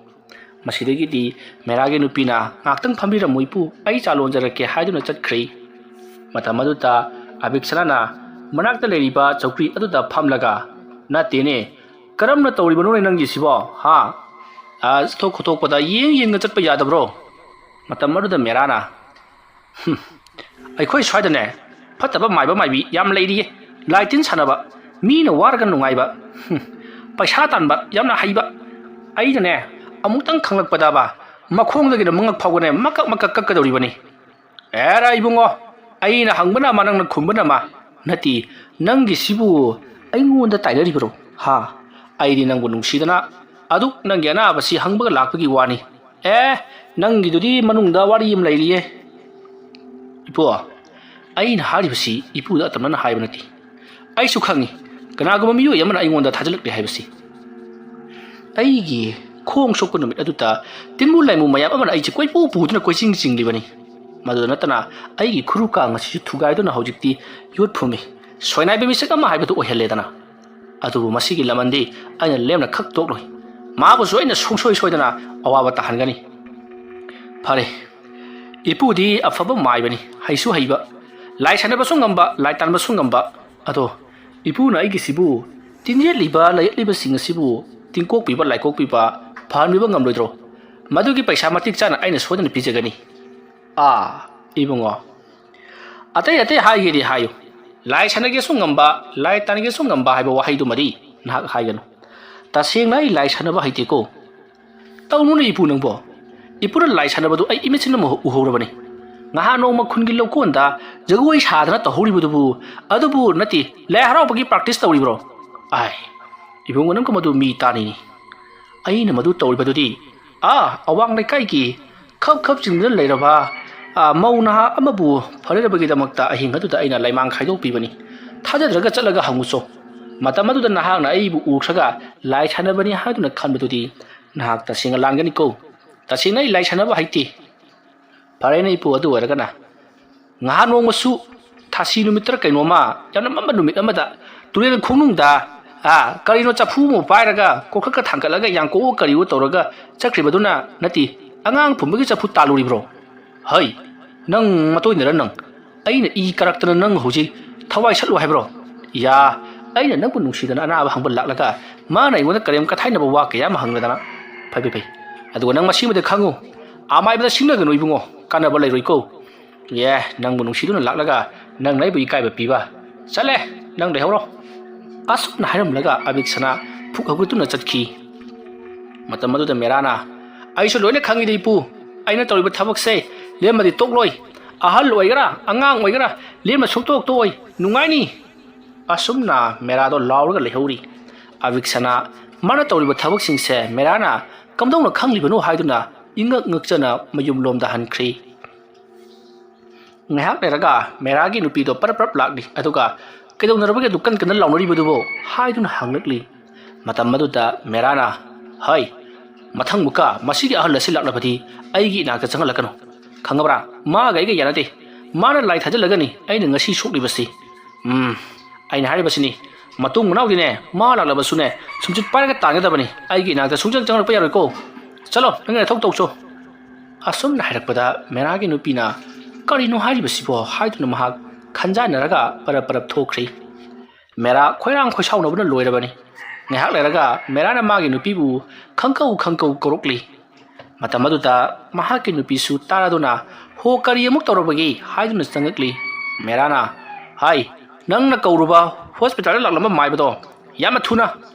ꯃꯁꯤꯗꯒꯤꯗꯤ ꯃꯦꯔꯥꯒꯤ ꯅꯨꯄꯤꯅ, "ꯉꯥꯛꯇꯪ ꯐꯝꯕꯤꯔꯝꯃꯨ ꯏꯄꯨ, ꯑꯩ ꯆꯥ ꯂꯣꯟꯖꯔꯛꯀꯦ" ꯍꯥꯏꯗꯨꯅ ꯆꯠꯈ꯭ꯔꯦ꯫ ꯃꯇꯝ ꯑꯗꯨꯗ ꯑꯕꯤꯛꯁꯅꯥꯅ ꯃꯅꯥꯛꯇ ꯂꯩꯔꯤꯕ ꯆꯧꯀ꯭ꯔꯤ ꯑꯗꯨꯗ ꯐꯝꯂꯒ, "ꯅꯠꯇꯦꯅꯦ, ꯀꯔꯝꯅ ꯇꯧꯔꯤꯕꯅꯣꯅꯦ ꯅꯪꯒꯤꯁꯤꯕꯣ, ꯍꯥ? ꯆꯠꯊꯣꯛ ꯈꯣꯠꯇꯣꯛꯄꯗ ꯌꯦꯡ ꯌꯦꯡꯅ ꯆꯠꯄ ꯌꯥꯗꯕ꯭ꯔꯣ? ꯃꯇꯝ ꯑꯗꯨꯗ ꯃꯦꯔꯥꯅ, "ꯍꯨꯝ, ꯑꯩꯈꯣꯏ ꯁ꯭ꯋꯥꯏꯗꯅꯦ, ꯐꯠꯇꯕ ꯃꯥꯏꯕ ꯃꯥꯏꯕꯤ ꯌꯥꯝ ꯂꯩꯔꯤꯌꯦ꯫ ꯂꯥꯏ ꯇꯤꯟ ꯁꯥꯟꯅꯕ, ꯃꯤꯅ ꯋꯥꯔꯒ ꯅꯨꯡꯉꯥꯏꯕ, ꯍꯨꯝ, ꯄꯩꯁꯥ ꯇꯥꯟꯕ ꯌꯥꯝꯅ ꯍꯩꯕ꯫ ꯑꯩꯅꯅꯦ, ꯑꯃꯨꯛꯇꯪ ꯈꯪꯂꯛꯄꯗꯕ, ꯃꯈꯣꯡꯗꯒꯤꯅ ꯃꯉꯛ ꯐꯥꯎꯕꯅꯦ, ꯃꯀꯛ ꯃꯀꯛ ꯀꯛꯀꯗꯧꯔꯤꯕꯅꯤ꯫ ꯑꯦꯔꯥ ꯏꯕꯨꯡꯉꯣ, ꯑꯩꯅ ꯍꯪꯕꯅ ꯑꯃ, ꯅꯪꯅ ꯈꯨꯝꯕꯅ ꯑꯃ꯫ ꯅꯠꯇꯦ, ꯅꯪꯒꯤꯁꯤꯕꯨ ꯑꯩꯉꯣꯟꯗ ꯇꯥꯏꯅꯔꯤꯕꯔꯣ? ꯍꯥ? ꯑꯩꯗꯤ ꯅꯪꯕꯨ ꯅꯨꯡꯁꯤꯗꯅ ꯑꯗꯨꯛ ꯅꯪꯒꯤ ꯑꯅꯥꯕꯁꯤ ꯍꯪꯕꯒ ꯂꯥꯛꯄꯒꯤ ꯋꯥꯅꯤ꯫ ꯑꯦ, ꯅꯪꯒꯤꯗꯨꯗꯤ ꯃꯅꯨꯡꯗ ꯋꯥꯔꯤ ꯑꯃ ꯂꯩꯔꯤꯌꯦ꯫ ꯏꯄꯨ, ꯑꯩꯅ ꯍꯥꯏꯔꯤꯕꯁꯤ ꯏꯄꯨꯗ ꯑꯇꯝꯅꯅ ꯍꯥꯏꯕ ꯅꯠꯇꯦ꯫ ꯑꯩꯁꯨ ꯈꯪꯉꯤ, ꯀꯅꯥꯒꯨꯝꯕ ꯃꯤꯑꯣꯏ ꯑꯃꯅ ꯑꯩꯉꯣꯟꯗ ꯊꯥꯖꯤꯜꯂꯛꯂꯦ ꯍꯥꯏꯕꯁꯤ꯫ ꯑꯩꯒꯤ ꯈꯣꯡ ꯁꯣꯛꯄ ꯅꯨꯃꯤꯠ ꯑꯗꯨꯗ ꯇꯤꯟꯕꯨ ꯂꯥꯏꯃꯨ ꯃꯌꯥꯝ ꯑꯃꯅ ꯑꯩꯁꯦ ꯀꯣꯏꯄꯨ ꯄꯨꯗꯨꯅ ꯀꯣꯏꯆꯤꯡ ꯆꯤꯡꯂꯤꯕꯅꯤ꯫ ꯃꯗꯨꯗ ꯅꯠꯇꯅ ꯑꯩꯒꯤ ꯈꯨꯔꯨ ꯀꯥꯡ ꯑꯁꯤꯁꯨ ꯊꯨꯒꯥꯏꯗꯨꯅ ꯍꯧꯖꯤꯛꯇꯤ ꯌꯣꯠ ꯐꯨꯝꯃꯤ꯫ ꯁꯣꯏꯅꯥꯏꯕ ꯃꯤꯁꯛ ꯑꯃ ꯍꯥꯏꯕꯗꯨ ꯑꯣꯏꯍꯜꯂꯦꯗꯅ꯫ ꯑꯗꯨꯕꯨ ꯃꯁꯤꯒꯤ ꯂꯃꯟꯗꯤ ꯑꯩꯅ ꯂꯦꯝꯅ ꯈꯛ ꯇꯣꯛꯂꯣꯏ꯫ ꯃꯥꯕꯨꯁꯨ ꯑꯩꯅ ꯁꯨꯡꯁꯣꯏ ꯁꯣꯏꯗꯅ ꯑꯋꯥꯕ ꯇꯥꯍꯟꯒꯅꯤ꯫ ꯐꯔꯦ, ꯏꯄꯨꯗꯤ ꯑꯐꯕ ꯃꯥꯏꯕꯅꯤ, ꯍꯩꯁꯨ ꯍꯩꯕ, ꯂꯥꯏ ꯁꯥꯟꯅꯕꯁꯨ ꯉꯝꯕ, ꯂꯥꯏ ꯇꯥꯟꯕꯁꯨ ꯉꯝꯕ꯫ ꯑꯗꯣ ꯏꯄꯨꯅ ꯑꯩꯒꯤꯁꯤꯕꯨ, ꯇꯤꯟ ꯌꯦꯠꯂꯤꯕ, ꯂꯥꯏꯌꯦꯠꯂꯤꯕꯁꯤꯡ ꯑꯁꯤꯕꯨ ꯇꯤꯟꯀꯣꯛꯄꯤꯕ, ꯂꯥꯏꯀꯣꯛꯄꯤꯕ, ꯐꯍꯟꯕꯤꯕ ꯉꯝꯂꯣꯏꯗ꯭ꯔꯣ? ꯃꯗꯨꯒꯤ ꯄꯩꯁꯥ ꯃꯇꯤꯛ ꯆꯥꯅ ꯑꯩꯅ ꯁꯣꯏꯗꯅ ꯄꯤꯖꯒꯅꯤ꯫ ꯑꯥ, ꯏꯕꯨꯡꯉꯣ, ꯑꯇꯩ ꯑꯇꯩ ꯍꯥꯏꯒꯦꯗꯤ ꯍꯥꯏꯌꯨ, ꯂꯥꯏ ꯁꯥꯟꯅꯒꯦꯁꯨ ꯉꯝꯕ, ꯂꯥꯏ ꯇꯥꯟꯒꯦꯁꯨ ꯉꯝꯕ ꯍꯥꯏꯕ ꯋꯥꯍꯩꯗꯨꯃꯗꯤ ꯅꯍꯥꯛ ꯍꯥꯏꯒꯅꯨ꯫ ꯇꯁꯦꯡꯅ ꯑꯩ ꯂꯥꯏ ꯁꯥꯟꯅꯕ ꯍꯩꯇꯦꯀꯣ꯫ ꯇꯧꯅꯨꯅꯦ ꯏꯄꯨ ꯅꯪꯕꯣ꯫ ꯏꯄꯨꯅ ꯂꯥꯏ ꯁꯥꯟꯅꯕꯗꯨ ꯑꯩ ꯏꯃꯤꯠꯁꯤꯅ ꯑꯃꯨꯛ ꯎꯍꯧꯔꯕꯅꯤ꯫ ꯉꯍꯥꯟ ꯅꯣꯡꯃ ꯈꯨꯟꯒꯤ ꯂꯧꯀꯣꯟꯗ ꯖꯒꯣꯏ ꯁꯥꯗꯅ ꯇꯧꯍꯧꯔꯤꯕꯗꯨꯕꯨ, ꯑꯗꯨꯕꯨ ꯅꯠꯇꯦ, ꯂꯥꯏ ꯍꯔꯥꯎꯕꯒꯤ practice ꯇꯧꯔꯤꯕ꯭ꯔꯣ? ꯑꯥꯏ, ꯏꯕꯨꯡꯉꯣ ꯅꯪꯒ ꯃꯗꯨ ꯃꯤ ꯇꯥꯅꯤꯅꯤ꯫ ꯑꯩꯅ ꯃꯗꯨ ꯇꯧꯔꯤꯕꯗꯨꯗꯤ, ꯑꯥ, ꯑꯋꯥꯡ ꯂꯩꯀꯥꯏꯒꯤ ꯈꯞ ꯈꯞ ꯆꯤꯡꯗꯨꯅ ꯂꯩꯔꯕ, ꯑꯥ, ꯃꯧ ꯅꯍꯥ ꯑꯃꯕꯨ ꯐꯅꯅꯕꯒꯤꯗꯃꯛꯇ ꯑꯍꯤꯡ ꯑꯗꯨꯗ ꯑꯩꯅ ꯂꯩꯃꯥꯡ ꯈꯥꯏꯗꯣꯛꯄꯤꯕꯅꯤ꯫ ꯊꯥꯖꯗ꯭ꯔꯒ ꯆꯠꯂꯒ ꯍꯪꯉꯨꯆꯣ꯫ ꯃꯇꯝ ꯑꯗꯨꯗ ꯅꯍꯥꯛꯅ ꯑꯩꯕꯨ ꯎꯈ꯭ꯔꯒ ꯂꯥꯏ ꯁꯥꯟꯅꯕꯅꯤ ꯍꯥꯏꯗꯨꯅ ꯈꯟꯕꯗꯨꯗꯤ ꯅꯍꯥꯛ ꯇꯁꯦꯡꯅ ꯂꯥꯟꯒꯅꯤꯀꯣ꯫ ꯇꯁꯦꯡꯅ ꯑꯩ ꯂꯥꯏ ꯁꯥꯟꯅꯕ ꯍꯩꯇꯦ꯫ ꯐꯔꯦꯅꯦ ꯏꯄꯨ, ꯑꯗꯨ ꯑꯣꯏꯔꯒꯅ ꯉꯍꯥꯟ ꯅꯣꯡꯃꯁꯨ ꯊꯥꯁꯤ ꯅꯨꯃꯤꯠꯇꯔ ꯀꯩꯅꯣꯝꯃ, ꯌꯥꯝꯅ ꯃꯝꯕ ꯅꯨꯃꯤꯠ ꯑꯃꯗ ꯇꯨꯔꯦꯜ ꯈꯣꯡꯅꯨꯡꯗ, ꯑꯥ, ꯀꯔꯤꯅꯣ ꯆꯐꯨ ꯑꯃ ꯄꯥꯏꯔꯒ ꯀꯣꯈꯛꯀ ꯊꯥꯡꯒꯠꯂꯒ ꯌꯥꯡꯀꯣꯛꯑꯣ ꯀꯔꯤꯑꯣ ꯇꯧꯔꯒ ꯆꯠꯈ꯭ꯔꯤꯕꯗꯨꯅ ꯅꯠꯇꯦ, ꯑꯉꯥꯡ ꯐꯨꯝꯕꯒꯤ ꯆꯐꯨ ꯇꯥꯜꯂꯨꯔꯤꯕ꯭ꯔꯣ? ꯍꯩ, ꯅꯪ ꯃꯇꯣꯏꯅꯔ ꯅꯪ? ꯑꯩꯅ ꯏ ꯀꯥꯔꯛꯇꯅ ꯅꯪ ꯍꯧꯖꯤꯛ ꯊꯋꯥꯏ ꯁꯠꯂꯨ ꯍꯥꯏꯕ꯭ꯔꯣ? ꯌꯥ, ꯑꯩꯅ ꯅꯪꯕꯨ ꯅꯨꯡꯁꯤꯗꯅ ꯑꯅꯥꯕ ꯍꯪꯕ ꯂꯥꯛꯂꯒ ꯃꯥꯅ ꯑꯩꯉꯣꯟꯗ ꯀꯔꯦꯝ ꯀꯊꯥꯏꯅꯕ ꯋꯥ ꯀꯌꯥ ꯑꯃ ꯍꯪꯂꯗꯅ꯫ ꯐꯩ ꯐꯩ ꯐꯩ꯫ ꯑꯗꯨꯒ ꯅꯪ ꯃꯁꯤꯃꯗꯤ ꯈꯪꯉꯨ, ꯑꯃꯥꯏꯕꯗ ꯁꯤꯡꯅꯒꯅꯨ ꯏꯕꯨꯡꯉꯣ, ꯀꯥꯟꯅꯕ ꯂꯩꯔꯣꯏꯀꯣ꯫ ꯑꯦ, ꯅꯪꯕꯨ ꯅꯨꯡꯁꯤꯗꯨꯅ ꯂꯥꯛꯂꯒ ꯅꯪꯅ ꯑꯩꯕꯨ ꯏꯀꯥꯏꯕ ꯄꯤꯕ? ꯆꯠꯂꯦ, ꯅꯪ ꯂꯩꯍꯧꯔꯣ꯫ ꯑꯁꯨꯝꯅ ꯍꯥꯏꯔꯝꯂꯒ ꯑꯕꯤꯛꯁꯅꯥ ꯐꯨꯛ ꯍꯧꯒꯠꯇꯨꯅ ꯆꯠꯈꯤ꯫ ꯃꯇꯝ ꯑꯗꯨꯗ ꯃꯦꯔꯥꯅ, "ꯑꯩꯁꯨ ꯂꯣꯏꯅ ꯈꯪꯉꯤꯗ ꯏꯄꯨ, ꯑꯩꯅ ꯇꯧꯔꯤꯕ ꯊꯕꯛꯁꯦ ꯂꯦꯝꯃꯗꯤ ꯇꯣꯛꯂꯣꯏ꯫ ꯑꯍꯜ ꯑꯣꯏꯒꯦꯔꯥ ꯑꯉꯥꯡ ꯑꯣꯏꯒꯦꯔꯥ ꯂꯦꯝꯅ ꯁꯨꯡꯇꯣꯛ ꯇꯣꯛꯑꯣꯏ, ꯅꯨꯡꯉꯥꯏꯅꯤ"꯫ ꯑꯁꯨꯝꯅ ꯃꯦꯔꯥꯗꯣ ꯂꯥꯎꯔꯒ ꯂꯩꯍꯧꯔꯤ꯫ ꯑꯕꯤꯛꯁꯅꯥ ꯃꯥꯅ ꯇꯧꯔꯤꯕ ꯊꯕꯛꯁꯤꯡꯁꯦ ꯃꯦꯔꯥꯅ ꯀꯝꯗꯧꯅ ꯈꯪꯂꯤꯕꯅꯣ ꯍꯥꯏꯗꯨꯅ ꯏꯉꯛ ꯉꯛꯆꯅ ꯃꯌꯨꯝꯂꯣꯝꯗ ꯍꯟꯈ꯭ꯔꯤ꯫ ꯉꯥꯏꯍꯥꯛ ꯂꯩꯔꯒ ꯃꯦꯔꯥꯒꯤ ꯅꯨꯄꯤꯗꯣ ꯄꯔꯞ ꯄꯔꯞ ꯂꯥꯛꯂꯤ, ꯑꯗꯨꯒ, "ꯀꯩꯗꯧꯅꯔꯕꯒꯦ ꯑꯗꯨ ꯀꯟ ꯀꯟꯅ ꯂꯥꯎꯅꯔꯤꯕꯗꯨꯕꯣ?" ꯍꯥꯏꯗꯨꯅ ꯍꯪꯂꯛꯂꯤ꯫ ꯃꯇꯝ ꯑꯗꯨꯗ ꯃꯦꯔꯥꯅ, "ꯍꯩ, ꯃꯊꯪ ꯃꯨꯛꯀ ꯃꯁꯤꯒꯤ ꯑꯍꯜ ꯑꯁꯤ ꯂꯥꯛꯂꯕꯗꯤ ꯑꯩꯒꯤ ꯏꯅꯥꯛꯇ ꯆꯪꯍꯜꯂꯛꯀꯅꯨ꯫ ꯈꯪꯉꯕ꯭ꯔꯥ? ꯃꯥꯒ ꯑꯩꯒ ꯌꯥꯅꯗꯦ꯫ ꯃꯥꯅ ꯂꯥꯏ ꯊꯥꯖꯤꯜꯂꯒꯅꯤ ꯑꯩꯅ ꯉꯁꯤ ꯁꯣꯛꯂꯤꯕꯁꯤ꯫ ꯎꯝ, ꯑꯩꯅ ꯍꯥꯏꯔꯤꯕꯁꯤꯅꯤ, ꯃꯇꯨꯡ ꯃꯅꯥꯎꯗꯤꯅꯦ, ꯃꯥ ꯂꯥꯛꯂꯕꯁꯨꯅꯦ, ꯁꯨꯝꯆꯤꯠ ꯄꯥꯏꯔꯒ ꯇꯥꯟꯒꯗꯕꯅꯤ꯫ ꯑꯩꯒꯤ ꯏꯅꯥꯛꯇ ꯁꯨꯡꯆꯪ ꯆꯪꯂꯛꯄ ꯌꯥꯔꯣꯏꯀꯣ꯫ ꯆꯠꯂꯣ, ꯅꯪꯒꯤ ꯅꯊꯧ ꯇꯧꯆꯣ"꯫ ꯑꯁꯨꯝꯅ ꯍꯥꯏꯔꯛꯄꯗ ꯃꯦꯔꯥꯒꯤ ꯅꯨꯄꯤꯅ, "ꯀꯔꯤꯅꯣ ꯍꯥꯏꯔꯤꯕꯁꯤꯕꯣ?" ꯍꯥꯏꯗꯨꯅ ꯃꯍꯥꯛ ꯈꯟꯖꯥꯟꯅꯔꯒ ꯄꯔꯞ ꯄꯔꯞ ꯊꯣꯛꯈ꯭ꯔꯤ꯫ ꯃꯦꯔꯥ ꯈꯣꯏꯔꯥꯡ ꯈꯣꯏꯁꯥꯎꯅꯕꯅ ꯂꯣꯏꯔꯕꯅꯤ꯫ ꯉꯥꯏꯍꯥꯛ ꯂꯩꯔꯒ ꯃꯦꯔꯥꯅ ꯃꯥꯒꯤ ꯅꯨꯄꯤꯕꯨ ꯈꯪꯀꯧ ꯈꯪꯀꯧ ꯀꯧꯔꯛꯂꯤ꯫ ꯃꯇꯝ ꯑꯗꯨꯗ ꯃꯍꯥꯛꯀꯤ ꯅꯨꯄꯤꯁꯨ ꯇꯥꯔꯗꯨꯅ, "ꯍꯣ, ꯀꯔꯤ ꯑꯃꯨꯛ ꯇꯧꯔꯕꯒꯦ?" ꯍꯥꯏꯗꯨꯅ ꯆꯪꯉꯛꯂꯤ꯫ ꯃꯦꯔꯥꯅ, "ꯍꯥꯏ, ꯅꯪꯅ ꯀꯧꯔꯨꯕ ꯍꯣꯁꯄꯤꯇꯥꯜꯗ ꯂꯥꯛꯂꯝꯕ ꯃꯥꯏꯕꯗꯣ ꯌꯥꯝꯅ ꯊꯨꯅ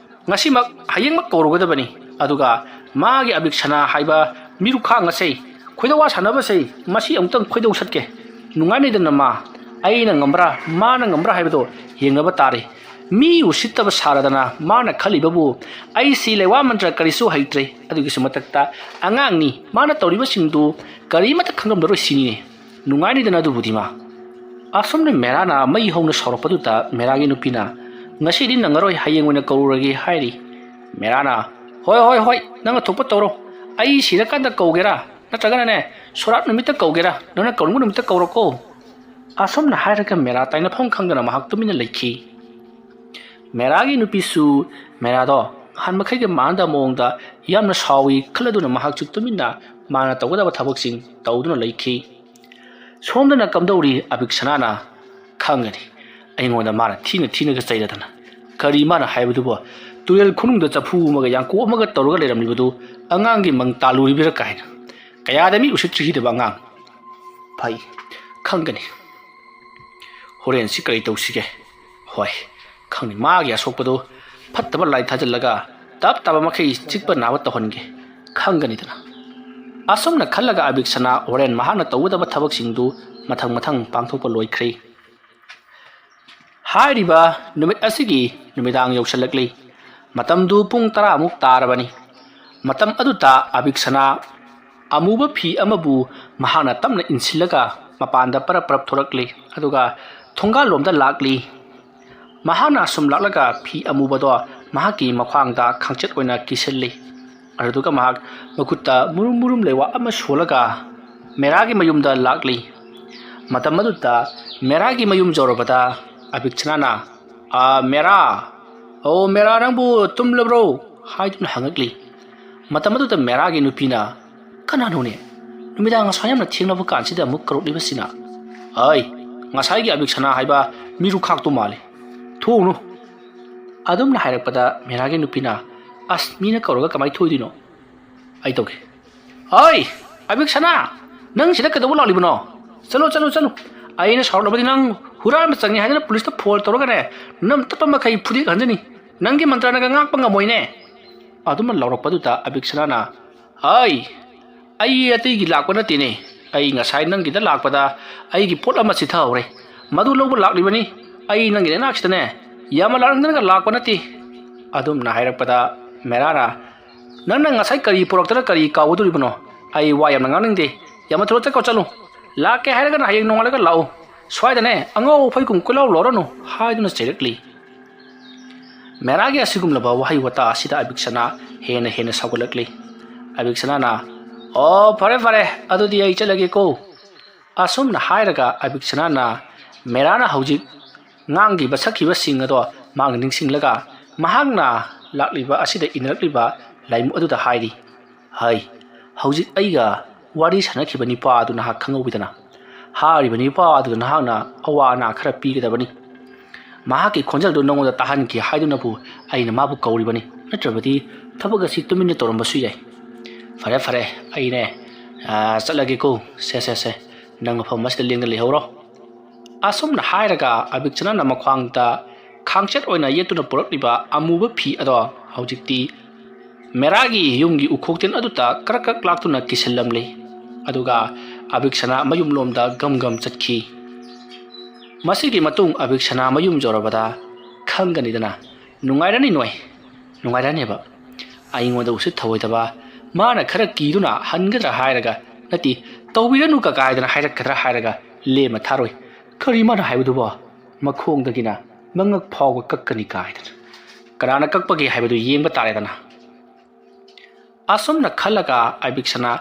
ꯉꯁꯤꯃꯛ, ꯍꯌꯦꯡꯃꯛ ꯀꯧꯔꯨꯒꯗꯕꯅꯤ꯫ ꯑꯗꯨꯒ ꯃꯥꯒꯤ ꯑꯕꯤꯛꯁꯅꯥ ꯍꯥꯏꯕ ꯃꯤꯔꯨꯈꯥꯡ ꯑꯁꯦ, ꯈꯣꯏꯗꯧ ꯋꯥ ꯁꯥꯟꯅꯕꯁꯦ, ꯃꯁꯤ ꯑꯃꯨꯛꯇꯪ ꯈꯣꯏꯗꯧ ꯁꯠꯀꯦ꯫ ꯅꯨꯡꯉꯥꯏꯅꯩꯗꯅ ꯃꯥ꯫ ꯑꯩꯅ ꯉꯝꯕ꯭ꯔꯥ, ꯃꯥꯅ ꯉꯝꯕ꯭ꯔꯥ ꯍꯥꯏꯕꯗꯣ ꯌꯦꯡꯅꯕ ꯇꯥꯔꯦ꯫ ꯃꯤ ꯎꯁꯤꯠꯇꯕ ꯁꯥꯔꯗꯅ ꯃꯥꯅ ꯈꯜꯂꯤꯕꯕꯨ ꯑꯩꯁꯤ ꯂꯩꯋꯥ ꯃꯟꯇ꯭ꯔ ꯀꯔꯤꯁꯨ ꯍꯩꯇ꯭ꯔꯦ꯫ ꯑꯗꯨꯒꯤꯁꯨ ꯃꯊꯛꯇ ꯑꯉꯥꯡꯅꯤ, ꯃꯥꯅ ꯇꯧꯔꯤꯕꯁꯤꯡꯗꯨ ꯀꯔꯤꯃꯠꯇ ꯈꯪꯂꯝꯂꯔꯣꯏ ꯁꯤꯅꯤꯅꯦ꯫ ꯅꯨꯡꯉꯥꯏꯅꯤꯗꯅ ꯑꯗꯨꯕꯨꯗꯤ ꯃꯥ"꯫ ꯑꯁꯨꯝꯅ ꯃꯦꯔꯥꯅ ꯃꯩ ꯍꯧꯅ ꯁꯥꯎꯔꯛꯄꯗꯨꯗ ꯃꯦꯔꯥꯒꯤ ꯅꯨꯄꯤꯅ, "ꯉꯁꯤꯗꯤ ꯅꯪꯉꯔꯣꯏ, ꯍꯌꯦꯡ ꯑꯣꯏꯅ ꯀꯧꯔꯨꯔꯒꯦ" ꯍꯥꯏꯔꯤ꯫ ꯃꯦꯔꯥꯅ, "ꯍꯣꯏ, ꯍꯣꯏ, ꯍꯣꯏ, ꯅꯪꯅ ꯊꯣꯛꯄ ꯇꯧꯔꯣ꯫ ꯑꯩ ꯁꯤꯔꯀꯥꯟꯗ ꯀꯧꯒꯦꯔꯥ, ꯅꯠꯇ꯭ꯔꯒꯅꯅꯦ, ꯁꯣꯔꯥꯠ ꯅꯨꯃꯤꯠꯇ ꯀꯧꯒꯦꯔꯥ, ꯅꯪꯅ ꯀꯧꯅꯤꯡꯕ ꯅꯨꯃꯤꯠꯇ ꯀꯧꯔꯣꯀꯣ"꯫ ꯑꯁꯨꯝꯅ ꯍꯥꯏꯔꯒ ꯃꯦꯔꯥ ꯇꯥꯏꯅꯐꯝ ꯈꯪꯗꯅ ꯃꯍꯥꯛ ꯇꯨꯃꯤꯟꯅ ꯂꯩꯈꯤ꯫ ꯃꯦꯔꯥꯒꯤ ꯅꯨꯄꯤꯁꯨ ꯃꯦꯔꯥꯗꯣ ꯅꯍꯥꯟ ꯃꯈꯩꯒ ꯃꯥꯟꯅꯗꯕ ꯃꯑꯣꯡꯗ ꯌꯥꯝꯅ ꯁꯥꯎꯏ ꯈꯜꯂꯗꯨꯅ ꯃꯍꯥꯛꯁꯨ ꯇꯨꯃꯤꯟꯅ ꯃꯥꯅ ꯇꯧꯒꯗꯕ ꯊꯕꯛꯁꯤꯡ ꯇꯧꯗꯨꯅ ꯂꯩꯈꯤ꯫ ꯁꯣꯝꯗꯅ ꯀꯝꯗꯧꯔꯤ ꯑꯕꯤꯛꯁꯅꯥꯅ? ꯈꯪꯒꯅꯤ꯫ ꯑꯩꯉꯣꯟꯗ ꯃꯥꯅ ꯊꯤꯅ ꯊꯤꯅꯒ ꯆꯩꯔꯗꯅ꯫ ꯀꯔꯤ ꯃꯥꯅ ꯍꯥꯏꯕꯗꯨꯕꯣ? ꯇꯨꯔꯦꯜ ꯈꯨꯅꯨꯡꯗ ꯆꯐꯨ ꯑꯃꯒ ꯌꯥꯡꯀꯣꯛ ꯑꯃꯒ ꯇꯧꯔꯒ ꯂꯩꯔꯝꯂꯤꯕꯗꯨ ꯑꯉꯥꯡꯒꯤ ꯃꯪ ꯇꯥꯜꯂꯨꯔꯤꯕꯔꯥ ꯀꯥꯏꯅ꯫ ꯀꯌꯥꯗ ꯃꯤ ꯎꯁꯤꯠꯇ꯭ꯔꯤꯈꯤꯗꯕ ꯑꯉꯥꯡ꯫ ꯐꯩ, ꯈꯪꯒꯅꯤ꯫ ꯍꯣꯔꯦꯟꯁꯤ ꯀꯔꯤ ꯇꯧꯁꯤꯒꯦ? ꯍꯣꯏ, ꯈꯪꯅꯤ, ꯃꯥꯒꯤ ꯑꯁꯣꯛꯄꯗꯨ ꯐꯠꯇꯕ ꯂꯥꯏ ꯊꯥꯖꯤꯜꯂꯒ ꯇꯞ ꯇꯥꯕ ꯃꯈꯩ ꯆꯤꯛꯄ ꯅꯥꯕ ꯇꯧꯍꯟꯒꯦ, ꯈꯪꯒꯅꯤꯗꯅ꯫ ꯑꯁꯨꯝꯅ ꯈꯜꯂꯒ ꯑꯕꯤꯛꯁꯅꯥ ꯍꯣꯔꯦꯟ ꯃꯍꯥꯛꯅ ꯇꯧꯒꯗꯕ ꯊꯕꯛꯁꯤꯡꯗꯨ ꯃꯊꯪ ꯃꯊꯪ ꯄꯥꯡꯊꯣꯛꯄ ꯂꯣꯏꯈ꯭ꯔꯦ꯫ ꯍꯥꯏꯔꯤꯕ ꯅꯨꯃꯤꯠ ꯑꯁꯤꯒꯤ ꯅꯨꯃꯤꯗꯥꯡ ꯌꯧꯁꯤꯜꯂꯛꯂꯤ꯫ ꯃꯇꯝꯗꯨ ꯄꯨꯡ ꯇꯔꯥꯃꯨꯛ ꯇꯥꯔꯕꯅꯤ꯫ ꯃꯇꯝ ꯑꯗꯨꯗ ꯑꯕꯤꯛꯁꯅꯥ ꯑꯃꯨꯕ ꯐꯤ ꯑꯃꯕꯨ ꯃꯍꯥꯛꯅ ꯇꯞꯅ ꯏꯟꯁꯤꯜꯂꯒ ꯃꯄꯥꯟꯗ ꯄꯔꯞ ꯄꯔꯞ ꯊꯣꯔꯛꯂꯤ꯫ ꯑꯗꯨꯒ ꯊꯣꯡꯒꯥꯜꯂꯣꯝꯗ ꯂꯥꯛꯂꯤ꯫ ꯃꯍꯥꯛꯅ ꯑꯁꯨꯝ ꯂꯥꯛꯂꯒ ꯐꯤ ꯑꯃꯨꯕꯗꯣ ꯃꯍꯥꯛꯀꯤ ꯃꯈ꯭ꯋꯥꯡꯗ ꯈꯥꯡꯆꯦꯠ ꯑꯣꯏꯅ ꯀꯤꯁꯤꯜꯂꯤ꯫ ꯑꯗꯨꯗꯨꯒ ꯃꯍꯥꯛ ꯃꯈꯨꯠꯇ ꯃꯨꯔꯨꯝ ꯃꯨꯔꯨꯝ ꯂꯩꯋꯥ ꯑꯃ ꯁꯣꯜꯂꯒ ꯃꯦꯔꯥꯒꯤ ꯃꯌꯨꯝꯗ ꯂꯥꯛꯂꯤ꯫ ꯃꯇꯝ ꯑꯗꯨꯗ ꯃꯦꯔꯥꯒꯤ ꯃꯌꯨꯝ ꯌꯧꯔꯕꯗ ꯑꯕꯤꯛꯁꯅꯥꯅ, "ꯑꯥ, ꯃꯦꯔꯥ! ꯑꯣ, ꯃꯦꯔꯥ, ꯅꯪꯕꯨ ꯇꯨꯝꯂꯕ꯭ꯔꯣ?" ꯍꯥꯏꯗꯨꯅ ꯍꯪꯉꯛꯂꯤ꯫ ꯃꯇꯝ ꯑꯗꯨꯗ ꯃꯦꯔꯥꯒꯤ ꯅꯨꯄꯤꯅ, "ꯀꯅꯥꯅꯣꯅꯦ? ꯅꯨꯃꯤꯗꯥꯡ ꯑꯁꯥ ꯌꯥꯝꯅ ꯊꯦꯡꯂꯕ ꯀꯥꯟꯁꯤꯗ ꯑꯃꯨꯛ ꯀꯧꯔꯛꯂꯤꯕꯁꯤꯅ?" "ꯑꯩ, ꯉꯁꯥꯏꯒꯤ ꯑꯕꯤꯛꯁꯅꯥ ꯍꯥꯏꯕ ꯃꯤꯔꯨꯈꯥꯛꯇꯨ ꯃꯥꯜꯂꯤ꯫ ꯊꯣꯛꯎꯅꯨ꯫" ꯑꯗꯨꯝꯅ ꯍꯥꯏꯔꯛꯄꯗ ꯃꯦꯔꯥꯒꯤ ꯅꯨꯄꯤꯅ, "ꯑꯁ, ꯃꯤꯅ ꯀꯧꯔꯒ ꯀꯃꯥꯏꯅ ꯊꯣꯛꯏꯗꯣꯏꯅꯣ? ꯑꯩ ꯇꯧꯒꯦ꯫ ꯑꯩ, ꯑꯕꯤꯛꯁꯅꯥ, ꯅꯪ ꯁꯤꯗ ꯀꯩꯗꯧꯕ ꯂꯥꯛꯂꯤꯕꯅꯣ? ꯆꯠꯂꯣ, ꯆꯠꯂꯣ, ꯆꯠꯂꯣ꯫ ꯑꯩꯅ ꯁꯥꯎꯔꯛꯂꯕꯗꯤ ꯅꯪ ꯍꯨꯔꯥꯟꯕ ꯆꯪꯉꯤ ꯍꯥꯏꯗꯅ ꯄꯨꯂꯤꯁꯇ ꯐꯣꯟ ꯇꯧꯔꯒꯅꯦ, ꯅꯝ ꯇꯞꯄ ꯃꯈꯩ ꯐꯨꯗꯦꯛ ꯍꯟꯖꯅꯤ꯫ ꯅꯪꯒꯤ ꯃꯟꯇ꯭ꯔꯅꯒ ꯉꯥꯛꯄ ꯉꯝꯃꯣꯏꯅꯦ꯫" ꯑꯗꯨꯝꯅ ꯂꯥꯎꯔꯛꯄꯗꯨꯗ ꯑꯕꯤꯛꯁꯅꯥꯅ, "ꯑꯩ, ꯑꯩ ꯑꯇꯩꯒꯤ ꯂꯥꯛꯄ ꯅꯠꯇꯦꯅꯦ꯫ ꯑꯩ ꯉꯁꯥꯏ ꯅꯪꯒꯤꯗ ꯂꯥꯛꯄꯗ ꯑꯩꯒꯤ ꯄꯣꯠ ꯑꯃ ꯆꯤꯊꯍꯧꯔꯦ꯫ ꯃꯗꯨ ꯂꯧꯕ ꯂꯥꯛꯂꯤꯕꯅꯤ꯫ ꯑꯩ ꯅꯪꯒꯤ ꯅꯅꯥꯛꯁꯤꯗꯅꯦ, ꯌꯥꯝꯅ ꯂꯥꯛꯅꯤꯡꯗꯅꯒ ꯂꯥꯛꯄ ꯅꯠꯇꯦ꯫" ꯑꯗꯨꯝꯅ ꯍꯥꯏꯔꯛꯄꯗ ꯃꯦꯔꯥꯅ, "ꯅꯪꯅ ꯉꯁꯥꯏ ꯀꯔꯤ ꯄꯨꯔꯛꯇꯅ ꯀꯔꯤ ꯀꯥꯎꯒꯗꯧꯔꯤꯕꯅꯣ? ꯑꯩ ꯋꯥ ꯌꯥꯝꯅ ꯉꯥꯡꯅꯤꯡꯗꯦ꯫ ꯌꯥꯝꯅ ꯊꯨꯅ ꯆꯠꯈ꯭ꯔꯣ, ꯆꯠꯂꯨ꯫ ꯂꯥꯛꯀꯦ ꯍꯥꯏꯔꯒꯅ ꯍꯌꯦꯡ ꯅꯣꯡꯉꯥꯜꯂꯒ ꯂꯥꯛꯎ꯫ ꯁ꯭ꯋꯥꯏꯗꯅꯦ ꯑꯉꯥꯎ ꯑꯐꯩꯒꯨꯝ ꯀꯣꯏꯂꯥꯎ ꯂꯥꯎꯔꯅꯨ," ꯍꯥꯏꯗꯨꯅ ꯆꯩꯔꯛꯂꯤ꯫ ꯃꯦꯔꯥꯒꯤ ꯑꯁꯤꯒꯨꯝꯂꯕ ꯋꯥꯍꯩ ꯋꯥꯇꯥ ꯑꯁꯤꯗ ꯑꯕꯤꯛꯁꯅꯥ ꯍꯦꯟꯅ ꯍꯦꯟꯅ ꯁꯥꯎꯒꯠꯂꯛꯂꯤ꯫ ꯑꯕꯤꯛꯁꯅꯥꯅ, "ꯑꯣ, ꯐꯔꯦ, ꯐꯔꯦ, ꯑꯗꯨꯗꯤ ꯑꯩ ꯆꯠꯂꯒꯦꯀꯣ꯫" ꯑꯁꯨꯝꯅ ꯍꯥꯏꯔꯒ ꯑꯕꯤꯛꯁꯅꯥꯅ ꯃꯦꯔꯥꯅ ꯍꯧꯖꯤꯛ ꯉꯥꯡꯈꯤꯕ ꯁꯛꯈꯤꯕꯁꯤꯡ ꯑꯗꯣ ꯃꯍꯥꯛꯅ ꯅꯤꯡꯁꯤꯡꯂꯒ ꯃꯍꯥꯛꯅ ꯂꯥꯛꯂꯤꯕ ꯑꯁꯤꯗ ꯏꯟꯅꯔꯛꯂꯤꯕ ꯂꯥꯏꯃꯨ ꯑꯗꯨꯗ ꯍꯥꯏꯔꯤ, "ꯍꯩ, ꯍꯧꯖꯤꯛ ꯑꯩꯒ ꯋꯥꯔꯤ ꯁꯥꯟꯅꯈꯤꯕ ꯅꯤꯄꯥ ꯑꯗꯨ ꯅꯍꯥꯛ ꯈꯪꯍꯧꯋꯤꯗꯅ? ꯍꯥꯏꯔꯤꯕ ꯅꯤꯄꯥ ꯑꯗꯨꯗ ꯅꯍꯥꯛꯅ ꯑꯋꯥ ꯑꯅꯥ ꯈꯔ ꯄꯤꯒꯗꯕꯅꯤ꯫" ꯃꯍꯥꯛꯀꯤ ꯈꯣꯟꯖꯦꯜꯗꯨ ꯅꯉꯣꯟꯗ ꯇꯥꯍꯟꯈꯤ ꯍꯥꯏꯗꯨꯅꯕꯨ ꯑꯩꯅ ꯃꯥꯕꯨ ꯀꯧꯔꯤꯕꯅꯤ, ꯅꯠꯇ꯭ꯔꯕꯗꯤ ꯊꯕꯛ ꯑꯁꯤ ꯇꯨꯃꯤꯟꯅ ꯇꯧꯔꯝꯕꯁꯨ ꯌꯥꯏ꯫ ꯐꯔꯦ ꯐꯔꯦ, ꯑꯩꯅꯦ, ꯑꯥ, ꯆꯠꯂꯒꯦꯀꯣ꯫ ꯁꯦ ꯁꯦ ꯁꯦ, ꯅꯪ ꯃꯐꯝ ꯑꯁꯤꯗ ꯂꯦꯡꯗꯅ ꯂꯩꯍꯧꯔꯣ꯫ ꯑꯁꯨꯝꯅ ꯍꯥꯏꯔꯒ ꯑꯕꯤꯛꯁꯅꯥꯅ ꯃꯈ꯭ꯋꯥꯡꯗ ꯈꯥꯡꯆꯦꯠ ꯑꯣꯏꯅ ꯌꯦꯠꯇꯨꯅ ꯄꯨꯔꯛꯂꯤꯕ ꯑꯃꯨꯕ ꯐꯤ ꯑꯗꯣ ꯍꯧꯖꯤꯛꯇꯤ ꯃꯦꯔꯥꯒꯤ ꯌꯨꯝꯒꯤ ꯎꯈꯣꯛꯇꯦꯟ ꯑꯗꯨꯗ ꯀ꯭ꯔꯛ ꯀ꯭ꯔꯛ ꯂꯥꯛꯇꯨꯅ ꯀꯤꯁꯤꯜꯂꯝꯂꯤ꯫ ꯑꯗꯨꯒ ꯑꯕꯤꯛꯁꯅꯥ ꯃꯌꯨꯝꯂꯣꯝꯗ ꯒꯝ ꯒꯝ ꯆꯠꯈꯤ꯫ ꯃꯁꯤꯒꯤ ꯃꯇꯨꯡ ꯑꯕꯤꯛꯁꯅꯥ ꯃꯌꯨꯝ ꯌꯧꯔꯕꯗ ꯈꯪꯒꯅꯤꯗꯅ, ꯅꯨꯡꯉꯥꯏꯔꯅꯤ ꯅꯣꯏ, ꯅꯨꯡꯉꯥꯏꯔꯅꯦꯕ꯫ ꯑꯩꯉꯣꯟꯗ ꯎꯁꯤꯠ ꯊꯑꯣꯏꯗꯕ, ꯃꯥꯅ ꯈꯔ ꯀꯤꯗꯨꯅ ꯍꯟꯒꯗ꯭ꯔꯥ ꯍꯥꯏꯔꯒ, ꯅꯠꯇꯦ, "ꯇꯧꯕꯤꯔꯅꯨ ꯀꯀꯥ" ꯍꯥꯏꯗꯅ ꯍꯥꯏꯔꯛꯀꯗ꯭ꯔꯥ ꯍꯥꯏꯔꯒ ꯂꯦꯝꯅ ꯊꯥꯔꯣꯏ꯫ ꯀꯔꯤ ꯃꯥꯅ ꯍꯥꯏꯕꯗꯨꯕꯣ? ꯃꯈꯣꯡꯗꯒꯤꯅ ꯃꯉꯛ ꯐꯥꯎꯕ ꯀꯛꯀꯅꯤ ꯀꯥꯏꯗꯅ꯫ ꯀꯅꯥꯅ ꯀꯛꯄꯒꯦ ꯍꯥꯏꯕꯗꯨ ꯌꯦꯡꯕ ꯇꯥꯔꯦꯗꯅ꯫ ꯑꯁꯨꯝꯅ ꯈꯜꯂꯒ ꯑꯕꯤꯛꯁꯅꯥ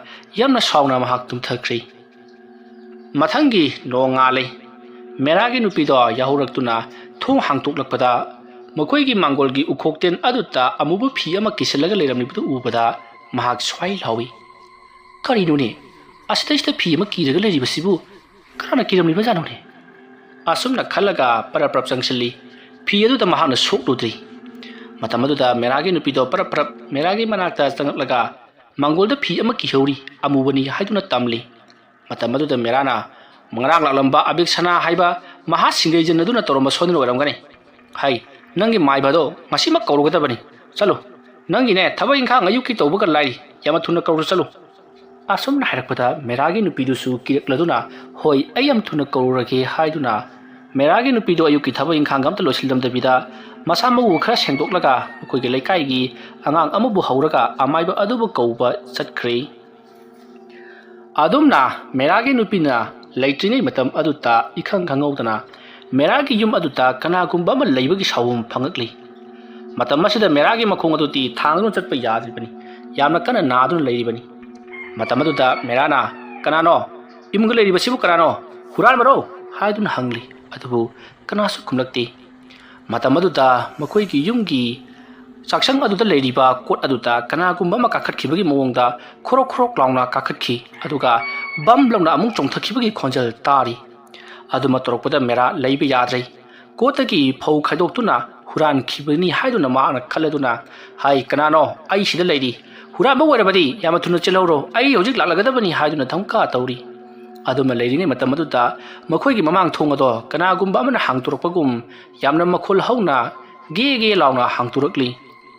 ꯌꯥꯝꯅ ꯁꯥꯎꯅ ꯃꯍꯥꯛ ꯇꯨꯝꯊꯈ꯭ꯔꯤ꯫ ꯃꯊꯪꯒꯤ ꯅꯣꯡꯉꯥꯜꯂꯤ꯫ ꯃꯦꯔꯥꯒꯤ ꯅꯨꯄꯤꯗꯣ ꯌꯥꯍꯧꯔꯛꯇꯨꯅ ꯊꯣꯡ ꯍꯥꯡꯇꯣꯛꯂꯛꯄꯗ ꯃꯈꯣꯏꯒꯤ ꯃꯥꯡꯒꯣꯜꯒꯤ ꯎꯈꯣꯛꯇꯦꯟ ꯑꯗꯨꯗ ꯑꯃꯨꯕ ꯐꯤ ꯑꯃ ꯀꯤꯁꯤꯜꯂꯒ ꯂꯩꯔꯝꯂꯤꯕꯗꯨ ꯎꯕꯗ ꯃꯍꯥꯛ ꯁ꯭ꯋꯥꯏ ꯂꯥꯎꯏ꯫ "ꯀꯔꯤꯅꯣꯅꯦ? ꯑꯁꯤꯗꯩꯁꯤꯗ ꯐꯤ ꯑꯃ ꯀꯤꯔꯒ ꯂꯩꯔꯤꯕꯁꯤꯕꯨ ꯀꯅꯥꯅ ꯀꯤꯔꯝꯂꯤꯕꯖꯥꯠꯅꯣꯅꯦ?" ꯑꯁꯨꯝꯅ ꯈꯜꯂꯒ ꯄꯔꯞ ꯄꯔꯞ ꯆꯪꯁꯤꯜꯂꯤ꯫ ꯐꯤ ꯑꯗꯨꯗ ꯃꯍꯥꯛꯅ ꯁꯣꯛꯂꯨꯗ꯭ꯔꯤ꯫ ꯃꯇꯝ ꯑꯗꯨꯗ ꯃꯦꯔꯥꯒꯤ ꯅꯨꯄꯤꯗꯣ ꯄꯔꯞ ꯄꯔꯞ ꯃꯦꯔꯥꯒꯤ ꯃꯅꯥꯛꯇ ꯆꯪꯂꯛꯂꯒ ꯃꯥꯡꯒꯣꯜꯗ ꯐꯤ ꯑꯃ ꯀꯤꯍꯧꯔꯤ, ꯑꯃꯨꯕꯅꯤ ꯍꯥꯏꯗꯨꯅ ꯇꯝꯂꯤ꯫ ꯃꯇꯝ ꯑꯗꯨꯗ ꯃꯦꯔꯥꯅ ꯉꯔꯥꯡ ꯂꯥꯛꯂꯝꯕ ꯑꯕꯤꯛꯁꯅꯥ ꯍꯥꯏꯕ ꯃꯍꯥ ꯁꯤꯡꯒꯩꯖꯟ ꯑꯗꯨꯅ ꯇꯧꯔꯝꯕ ꯁꯣꯏꯗꯅ ꯑꯣꯏꯔꯝꯒꯅꯤ꯫ "ꯍꯩ, ꯅꯪꯒꯤ ꯃꯥꯏꯕꯗꯣ ꯉꯁꯤꯃꯛ ꯀꯧꯔꯨꯒꯗꯕꯅꯤ꯫ ꯆꯠꯂꯨ, ꯅꯪꯒꯤꯅꯦ ꯊꯕꯛ ꯏꯪꯈꯥꯡ ꯑꯌꯨꯛꯀꯤ ꯇꯧꯕꯒ ꯂꯥꯏꯔꯤ, ꯌꯥꯝꯅ ꯊꯨꯅ ꯀꯧꯔꯨ ꯆꯠꯂꯨ"꯫ ꯑꯁꯨꯝꯅ ꯍꯥꯏꯔꯛꯄꯗ ꯃꯦꯔꯥꯒꯤ ꯅꯨꯄꯤꯗꯨꯁꯨ ꯀꯤꯔꯛꯂꯗꯨꯅ, "ꯍꯣꯏ, ꯑꯩ ꯌꯥꯝ ꯊꯨꯅ ꯀꯧꯔꯨꯔꯒꯦ" ꯍꯥꯏꯗꯨꯅ ꯃꯦꯔꯥꯒꯤ ꯅꯨꯄꯤꯗꯨ ꯑꯌꯨꯛꯀꯤ ꯊꯕꯛ ꯏꯪꯈꯥꯡꯒ ꯑꯝꯇ ꯂꯣꯏꯁꯤꯜꯂꯝꯗꯕꯤꯗ ꯃꯁꯥ ꯃꯎ ꯈꯔ ꯁꯦꯡꯗꯣꯛꯂꯒ ꯃꯈꯣꯏꯒꯤ ꯂꯩꯀꯥꯏꯒꯤ ꯑꯉꯥꯡ ꯑꯃꯕꯨ ꯍꯧꯔꯒ ꯑꯃꯥꯏꯕ ꯑꯗꯨꯕꯨ ꯀꯧꯕ ꯆꯠꯈ꯭ꯔꯦ꯫ ꯑꯗꯨꯝꯅ ꯃꯦꯔꯥꯒꯤ ꯅꯨꯄꯤꯅ ꯂꯩꯇ꯭ꯔꯤꯉꯩ ꯃꯇꯝ ꯑꯗꯨꯗ ꯏꯈꯪ ꯈꯪꯍꯧꯗꯅ ꯃꯦꯔꯥꯒꯤ ꯌꯨꯝ ꯑꯗꯨꯗ ꯀꯅꯥꯒꯨꯝꯕ ꯑꯃ ꯂꯩꯕꯒꯤ ꯁꯥꯎꯍꯨꯝ ꯐꯪꯉꯛꯂꯤ꯫ ꯃꯇꯝ ꯑꯁꯤꯗ ꯃꯦꯔꯥꯒꯤ ꯃꯈꯣꯡ ꯑꯗꯨꯗꯤ ꯊꯥꯡꯗꯨꯅ ꯆꯠꯄ ꯌꯥꯗ꯭ꯔꯤꯕꯅꯤ꯫ ꯌꯥꯝꯅ ꯀꯟꯅ ꯅꯥꯗꯨꯅ ꯂꯩꯔꯤꯕꯅꯤ꯫ ꯃꯇꯝ ꯑꯗꯨꯗ ꯃꯦꯔꯥꯅ, "ꯀꯅꯥꯅꯣ? ꯏꯃꯨꯡꯗ ꯂꯩꯔꯤꯕꯁꯤꯕꯨ ꯀꯅꯥꯅꯣ? ꯍꯨꯔꯥꯟꯕꯔꯣ?" ꯍꯥꯏꯗꯨꯅ ꯍꯪꯂꯤ꯫ ꯑꯗꯨꯕꯨ ꯀꯅꯥꯁꯨ ꯈꯨꯝꯂꯛꯇꯦ꯫ ꯃꯇꯝ ꯑꯗꯨꯗ ꯃꯈꯣꯏꯒꯤ ꯌꯨꯝꯒꯤ ꯆꯥꯛꯁꯪ ꯑꯗꯨꯗ ꯂꯩꯔꯤꯕ ꯀꯣꯠ ꯑꯗꯨꯗ ꯀꯅꯥꯒꯨꯝꯕ ꯑꯃ ꯀꯥꯈꯠꯈꯤꯕꯒꯤ ꯃꯑꯣꯡꯗ ꯈꯣꯔꯣꯛ ꯈꯣꯔꯣꯛ ꯂꯥꯎꯅ ꯀꯥꯈꯠꯈꯤ, ꯑꯗꯨꯒ ꯕꯝ ꯂꯥꯎꯅ ꯑꯃꯨꯛ ꯆꯣꯡꯊꯈꯤꯕꯒꯤ ꯈꯣꯟꯖꯦꯜ ꯇꯥꯔꯤ꯫ ꯑꯗꯨꯃ ꯇꯧꯔꯛꯄꯗ ꯃꯦꯔꯥ ꯂꯩꯕ ꯌꯥꯗ꯭ꯔꯦ꯫ ꯀꯣꯠꯇꯒꯤ ꯐꯧ ꯈꯥꯏꯗꯣꯛꯇꯨꯅ ꯍꯨꯔꯥꯟꯈꯤꯕꯅꯤ ꯍꯥꯏꯗꯨꯅ ꯃꯍꯥꯛꯅ ꯈꯜꯂꯗꯨꯅ, "ꯍꯥꯏ, ꯀꯅꯥꯅꯣ? ꯑꯩ ꯁꯤꯗ ꯂꯩꯔꯤ꯫ ꯍꯨꯔꯥꯟꯕ ꯑꯣꯏꯔꯕꯗꯤ ꯌꯥꯝꯅ ꯊꯨꯅ ꯆꯦꯜꯍꯧꯔꯣ, ꯑꯩ ꯍꯧꯖꯤꯛ ꯂꯥꯛꯂꯒꯗꯕꯅꯤ" ꯍꯥꯏꯗꯨꯅ ꯙꯝꯀꯥ ꯇꯧꯔꯤ꯫ ꯑꯗꯨꯃ ꯂꯩꯔꯤꯉꯩ ꯃꯇꯝ ꯑꯗꯨꯗ ꯃꯈꯣꯏꯒꯤ ꯃꯃꯥꯡ ꯊꯣꯡ ꯑꯗꯣ ꯀꯅꯥꯒꯨꯝꯕ ꯑꯃꯅ ꯍꯥꯡꯗꯣꯔꯛꯄꯒꯨꯝ ꯌꯥꯝꯅ ꯃꯈꯣꯜ ꯍꯧꯅ ꯒꯦ ꯒꯦ ꯂꯥꯎꯅ ꯍꯥꯡꯗꯣꯔꯛꯂꯤ꯫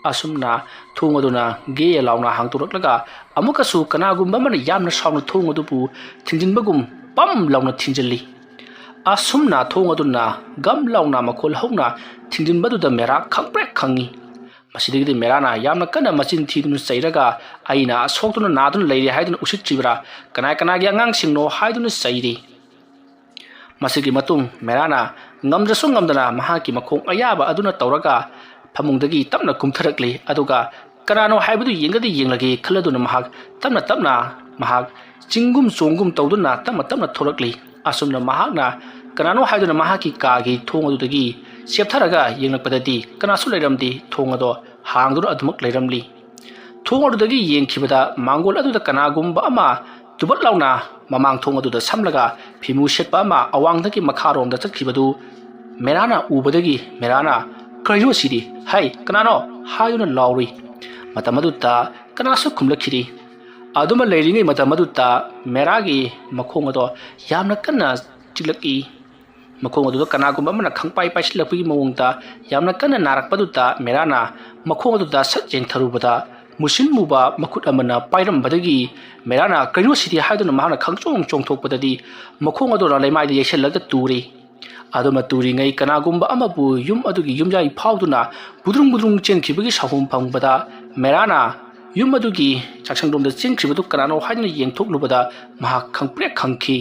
ꯑꯁꯨꯝꯅ ꯊꯣꯡ ꯑꯗꯨꯅ ꯒꯦ ꯂꯥꯎꯅ ꯍꯥꯡꯗꯣꯔꯛꯂꯒ ꯑꯃꯨꯛꯀꯁꯨ ꯀꯅꯥꯒꯨꯝꯕ ꯑꯃꯅ ꯌꯥꯝꯅ ꯁꯥꯎꯅ ꯊꯣꯡ ꯑꯗꯨꯕꯨ ꯊꯤꯡꯖꯤꯟꯕꯒꯨꯝ ꯄꯝ ꯂꯥꯎꯅ ꯊꯤꯡꯖꯤꯜꯂꯤ꯫ ꯑꯁꯨꯝꯅ ꯊꯣꯡ ꯑꯗꯨꯅ ꯒꯝ ꯂꯥꯎꯅ ꯃꯈꯣꯜ ꯍꯧꯅ ꯊꯤꯡꯖꯤꯟꯕꯗꯨꯗ ꯃꯦꯔꯥ ꯈꯪꯄ꯭ꯔꯦꯛ ꯈꯪꯉꯤ꯫ ꯃꯁꯤꯗꯒꯤꯗꯤ ꯃꯦꯔꯥꯅ ꯌꯥꯝꯅ ꯀꯟꯅ ꯃꯆꯤꯟ ꯊꯤꯗꯨꯅ ꯆꯩꯔꯒ, "ꯑꯩꯅ ꯁꯣꯛꯇꯨꯅ ꯅꯥꯗꯨꯅ ꯂꯩꯔꯦ ꯍꯥꯏꯗꯨꯅ ꯎꯁꯤꯠꯇ꯭ꯔꯤꯕ꯭ꯔꯥ? ꯀꯅꯥ ꯀꯅꯥꯒꯤ ꯑꯉꯥꯡꯁꯤꯡꯅꯣ?" ꯍꯥꯏꯗꯨꯅ ꯆꯩꯔꯤ꯫ ꯃꯁꯤꯒꯤ ꯃꯇꯨꯡ ꯃꯦꯔꯥꯅ ꯉꯝꯗ꯭ꯔꯁꯨ ꯉꯝꯗꯅ ꯃꯍꯥꯛꯀꯤ ꯃꯈꯣꯡ ꯑꯌꯥꯕ ꯑꯗꯨꯅ ꯇꯧꯔꯒ ꯐꯃꯨꯡꯗꯒꯤ ꯇꯞꯅ ꯀꯨꯝꯊꯔꯛꯂꯤ꯫ ꯑꯗꯨꯒ ꯀꯅꯥꯅꯣ ꯍꯥꯏꯕꯗꯨ ꯌꯦꯡꯒꯗꯤ ꯌꯦꯡꯂꯒꯦ ꯈꯜꯂꯗꯨꯅ ꯃꯍꯥꯛ ꯇꯞꯅ ꯇꯞꯅ ꯃꯍꯥꯛ ꯆꯤꯡꯒꯨꯝ ꯆꯣꯡꯒꯨꯝ ꯇꯧꯗꯨꯅ ꯇꯞꯅ ꯇꯞꯅ ꯊꯣꯛꯂꯛꯂꯤ꯫ ꯑꯁꯨꯝꯅ ꯃꯍꯥꯛꯅ ꯀꯅꯥꯅꯣ ꯍꯥꯏꯗꯨꯅ ꯃꯍꯥꯛꯀꯤ ꯀꯥꯒꯤ ꯊꯣꯡ ꯑꯗꯨꯗꯒꯤ ꯆꯦꯞꯊꯔꯒ ꯌꯦꯡꯂꯛꯄꯗꯗꯤ ꯀꯅꯥꯁꯨ ꯂꯩꯔꯝꯗꯦ꯫ ꯊꯣꯡ ꯑꯗꯣ ꯍꯥꯡꯗꯨꯅ ꯑꯗꯨꯃꯛ ꯂꯩꯔꯝꯂꯤ꯫ ꯊꯣꯡ ꯑꯗꯨꯗꯒꯤ ꯌꯦꯡꯈꯤꯕꯗ ꯃꯥꯡꯒꯣꯜ ꯑꯗꯨꯗ ꯀꯅꯥꯒꯨꯝꯕ ꯑꯃ ꯇꯨꯕꯠ ꯂꯥꯎꯅ ꯃꯃꯥꯡ ꯊꯣꯡ ꯑꯗꯨꯗ ꯁꯝꯂꯒ ꯐꯤꯃꯨ ꯁꯦꯠꯄ ꯑꯃ ꯑꯋꯥꯡꯗꯒꯤ ꯃꯈꯥꯔꯣꯝꯗ ꯆꯠꯈꯤꯕꯗꯨ ꯃꯦꯔꯥꯅ ꯎꯕꯗꯒꯤ ꯃꯦꯔꯥꯅ, "ꯀꯔꯤꯅꯣ ꯁꯤꯗꯤ? ꯍꯩ, ꯀꯅꯥꯅꯣ?" ꯍꯥꯏꯗꯨꯅ ꯂꯥꯎꯔꯨꯏ꯫ ꯃꯇꯝ ꯑꯗꯨꯗ ꯀꯅꯥꯁꯨ ꯈꯨꯝꯂꯛꯈꯤꯗꯦ꯫ ꯑꯗꯨꯃ ꯂꯩꯔꯤꯉꯩ ꯃꯇꯝ ꯑꯗꯨꯗ ꯃꯦꯔꯥꯒꯤ ꯃꯈꯣꯡ ꯑꯗꯣ ꯌꯥꯝꯅ ꯀꯟꯅ ꯆꯤꯛꯂꯛꯏ꯫ ꯃꯈꯣꯡ ꯑꯗꯨꯗ ꯀꯅꯥꯒꯨꯝꯕ ꯑꯃꯅ ꯈꯪꯄꯥꯏ ꯄꯥꯏꯁꯤꯜꯂꯛꯄꯒꯤ ꯃꯑꯣꯡꯗ ꯌꯥꯝꯅ ꯀꯟꯅ ꯅꯥꯔꯛꯄꯗꯨꯗ ꯃꯦꯔꯥꯅ ꯃꯈꯣꯡ ꯑꯗꯨꯗ ꯁꯠ ꯌꯦꯡꯊꯔꯨꯕꯗ ꯃꯨꯁꯤꯟ ꯃꯨꯕ ꯃꯈꯨꯠ ꯑꯃꯅ ꯄꯥꯏꯔꯝꯕꯗꯒꯤ ꯃꯦꯔꯥꯅ, "ꯀꯩꯅꯣ ꯁꯤꯗꯤ?" ꯍꯥꯏꯗꯨꯅ ꯃꯍꯥꯛꯅ ꯈꯪꯆꯣꯡ ꯆꯣꯡꯊꯣꯛꯄꯗꯗꯤ ꯃꯈꯣꯡ ꯑꯗꯨꯅ ꯂꯩꯃꯥꯏꯗ ꯌꯩꯁꯤꯜꯂꯒ ꯇꯨꯔꯤ꯫ ꯑꯗꯨꯃ ꯇꯨꯔꯤꯉꯩ ꯀꯅꯥꯒꯨꯝꯕ ꯑꯃꯕꯨ ꯌꯨꯝ ꯑꯗꯨꯒꯤ ꯌꯨꯝꯌꯥꯏ ꯐꯥꯎꯗꯨꯅ ꯕꯨꯗ꯭ꯔꯨꯡ ꯕꯨꯗ꯭ꯔꯨꯡ ꯆꯦꯟꯈꯤꯕꯒꯤ ꯁꯥꯍꯨꯝ ꯐꯪꯕꯗ ꯃꯦꯔꯥꯅ ꯌꯨꯝ ꯑꯗꯨꯒꯤ ꯆꯥꯛꯁꯪꯂꯣꯝꯗ ꯆꯦꯟꯈ꯭ꯔꯤꯕꯗꯨ ꯀꯅꯥꯅꯣ ꯍꯥꯏꯗꯨꯅ ꯌꯦꯡꯊꯣꯛꯂꯨꯕꯗ ꯃꯍꯥꯛ ꯈꯪꯄ꯭ꯔꯦꯛ ꯈꯪꯈꯤ꯫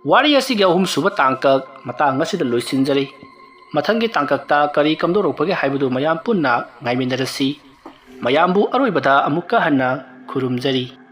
ꯋꯥꯔꯤ ꯑꯁꯤꯒꯤ ꯑꯍꯨꯝꯁꯨꯕ ꯇꯥꯡꯀꯛ ꯃꯇꯥꯡ ꯑꯁꯤꯗ ꯂꯣꯏꯁꯤꯟꯖꯔꯤ꯫ ꯃꯊꯪꯒꯤ ꯇꯥꯡꯀꯛꯇ ꯀꯔꯤ ꯀꯝꯗꯧꯔꯛꯄꯒꯦ ꯍꯥꯏꯕꯗꯨ ꯃꯌꯥꯝ ꯄꯨꯟꯅ ꯉꯥꯏꯃꯤꯟꯅꯔꯁꯤ꯫ ꯃꯌꯥꯝꯕꯨ ꯑꯔꯣꯏꯕꯗ ꯑꯃꯨꯛꯀ ꯍꯟꯅ ꯈꯨꯔꯨꯝꯖꯔꯤ꯫